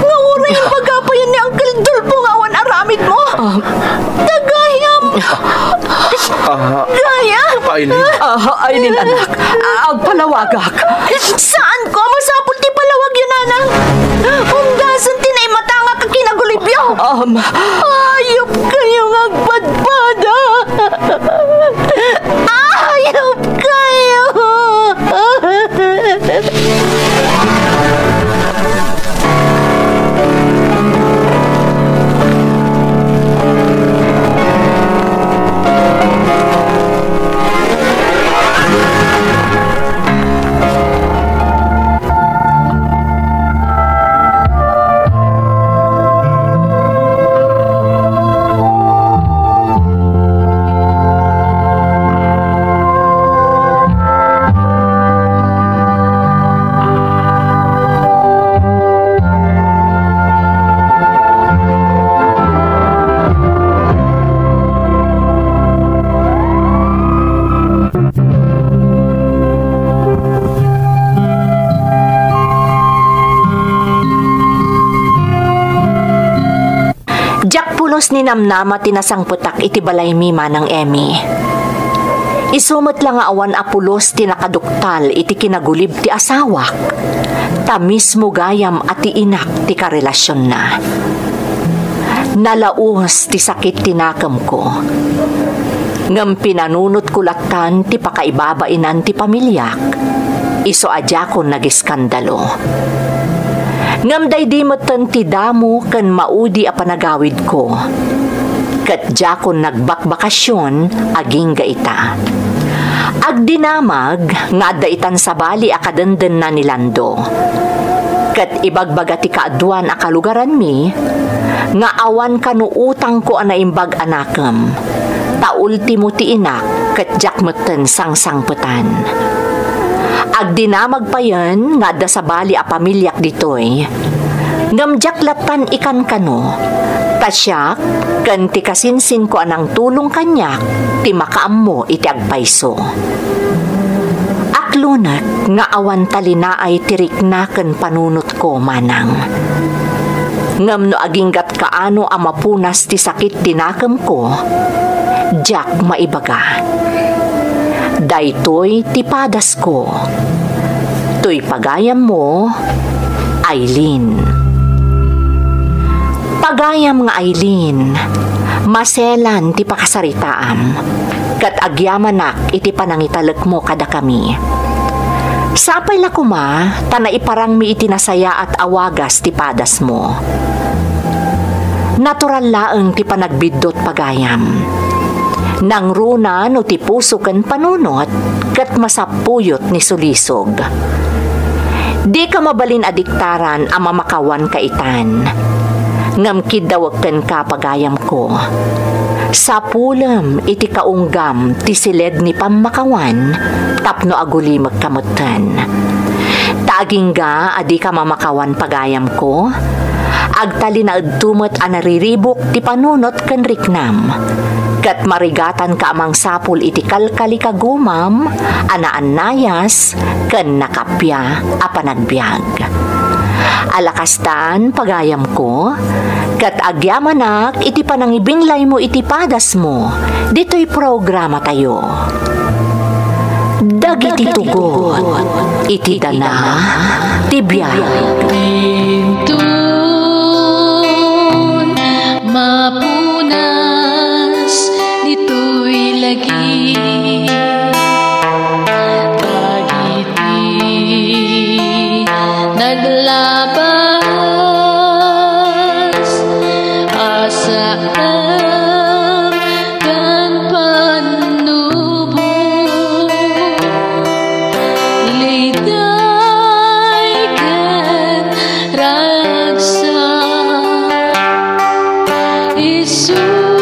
Nga uray imbaga payen ni Uncle Dolfo nga awan aramidmo. Ah. Dagayam. Ah. Gayam. Aileen. Ah, Aileen, anak. Ah, agpalawagak. Saanko a masapul ti palawagyo, nanang. Unggasen ti naimatangak a kinagulibyo. Um. Ayupkayo nga agpadpada. Ayupkayo. Diak pulos ninamnama ti nasangpetak iti balaymi, Manang Emmy. Isu met la nga awan a pulos ti nakaduktal iti kinagulib ti asawak, ta mismo gayam a ti inak ti karelasionna. Nalaus ti sakit ti nakemko. Ngem pinanunotko lattan ti pakaibabainan ti pamiliak, isu a diakon nageskandalo. Ngem daydi metten ti damo ken maudi a panagawidko, ket diakon nagbakbakasyon agingga ita. Agdinamag nga adda itan sabali a kadendenna ni Lando. Ket ibagbaga ti kaaduan a kalugaranmi nga awan kano utangko a naimbag a nakem, ta ultimo ti inak ket diak metten sangsangpetan. Agdinamag payen nga adda sabali a pamiliak ditoy, ngem diak lattan ikankano, ta siak ken ti kasinsinko a nangtulong kaniak ti makaammo iti agpayso. Aklonek nga awan talinaay ti rikna ken panunotko, manang. Ngem no aginggat kaano a mapunas ti sakit ti nakemko, diak maibaga. Daytoy ti padasko. Toy pagayammo, Aileen. Pagayam nga Aileen, maselan ti pakasaritaam, ket agyamanak iti panangitalekmo kadakami. Sapay la koma ta naiparangmi iti nasayaat a wagas ti padasmo. Natural laeng ti panagbiddut, pagayam. Nangruna no ti puso ken panunot ket masapuyot ni sulisog. Dika mabalin a diktaran a mamakawanka itan. Ngem kiddawek kenka, pagayamko. Sapulem iti kaunggam ti siled ni pammakawan tapno agulimekka metten. Ta agingga a dika mamakawan, pagayamko, agtalinaedto met a nariribuk ti panunot ken riknam, ket marigatanka a mangsapul iti kalkalikagumam a naannayas ken nakappia a panagbiag. Ala kastan, pagayamko, ket agyamanak iti panangibinglaymo iti padasmo ditoy programatayo. Dagiti tugot iti dana ti biag. Inton mapunas ditoy lagi, dagiti naglabas a saan ken pannubo, liday ken ragsak, isu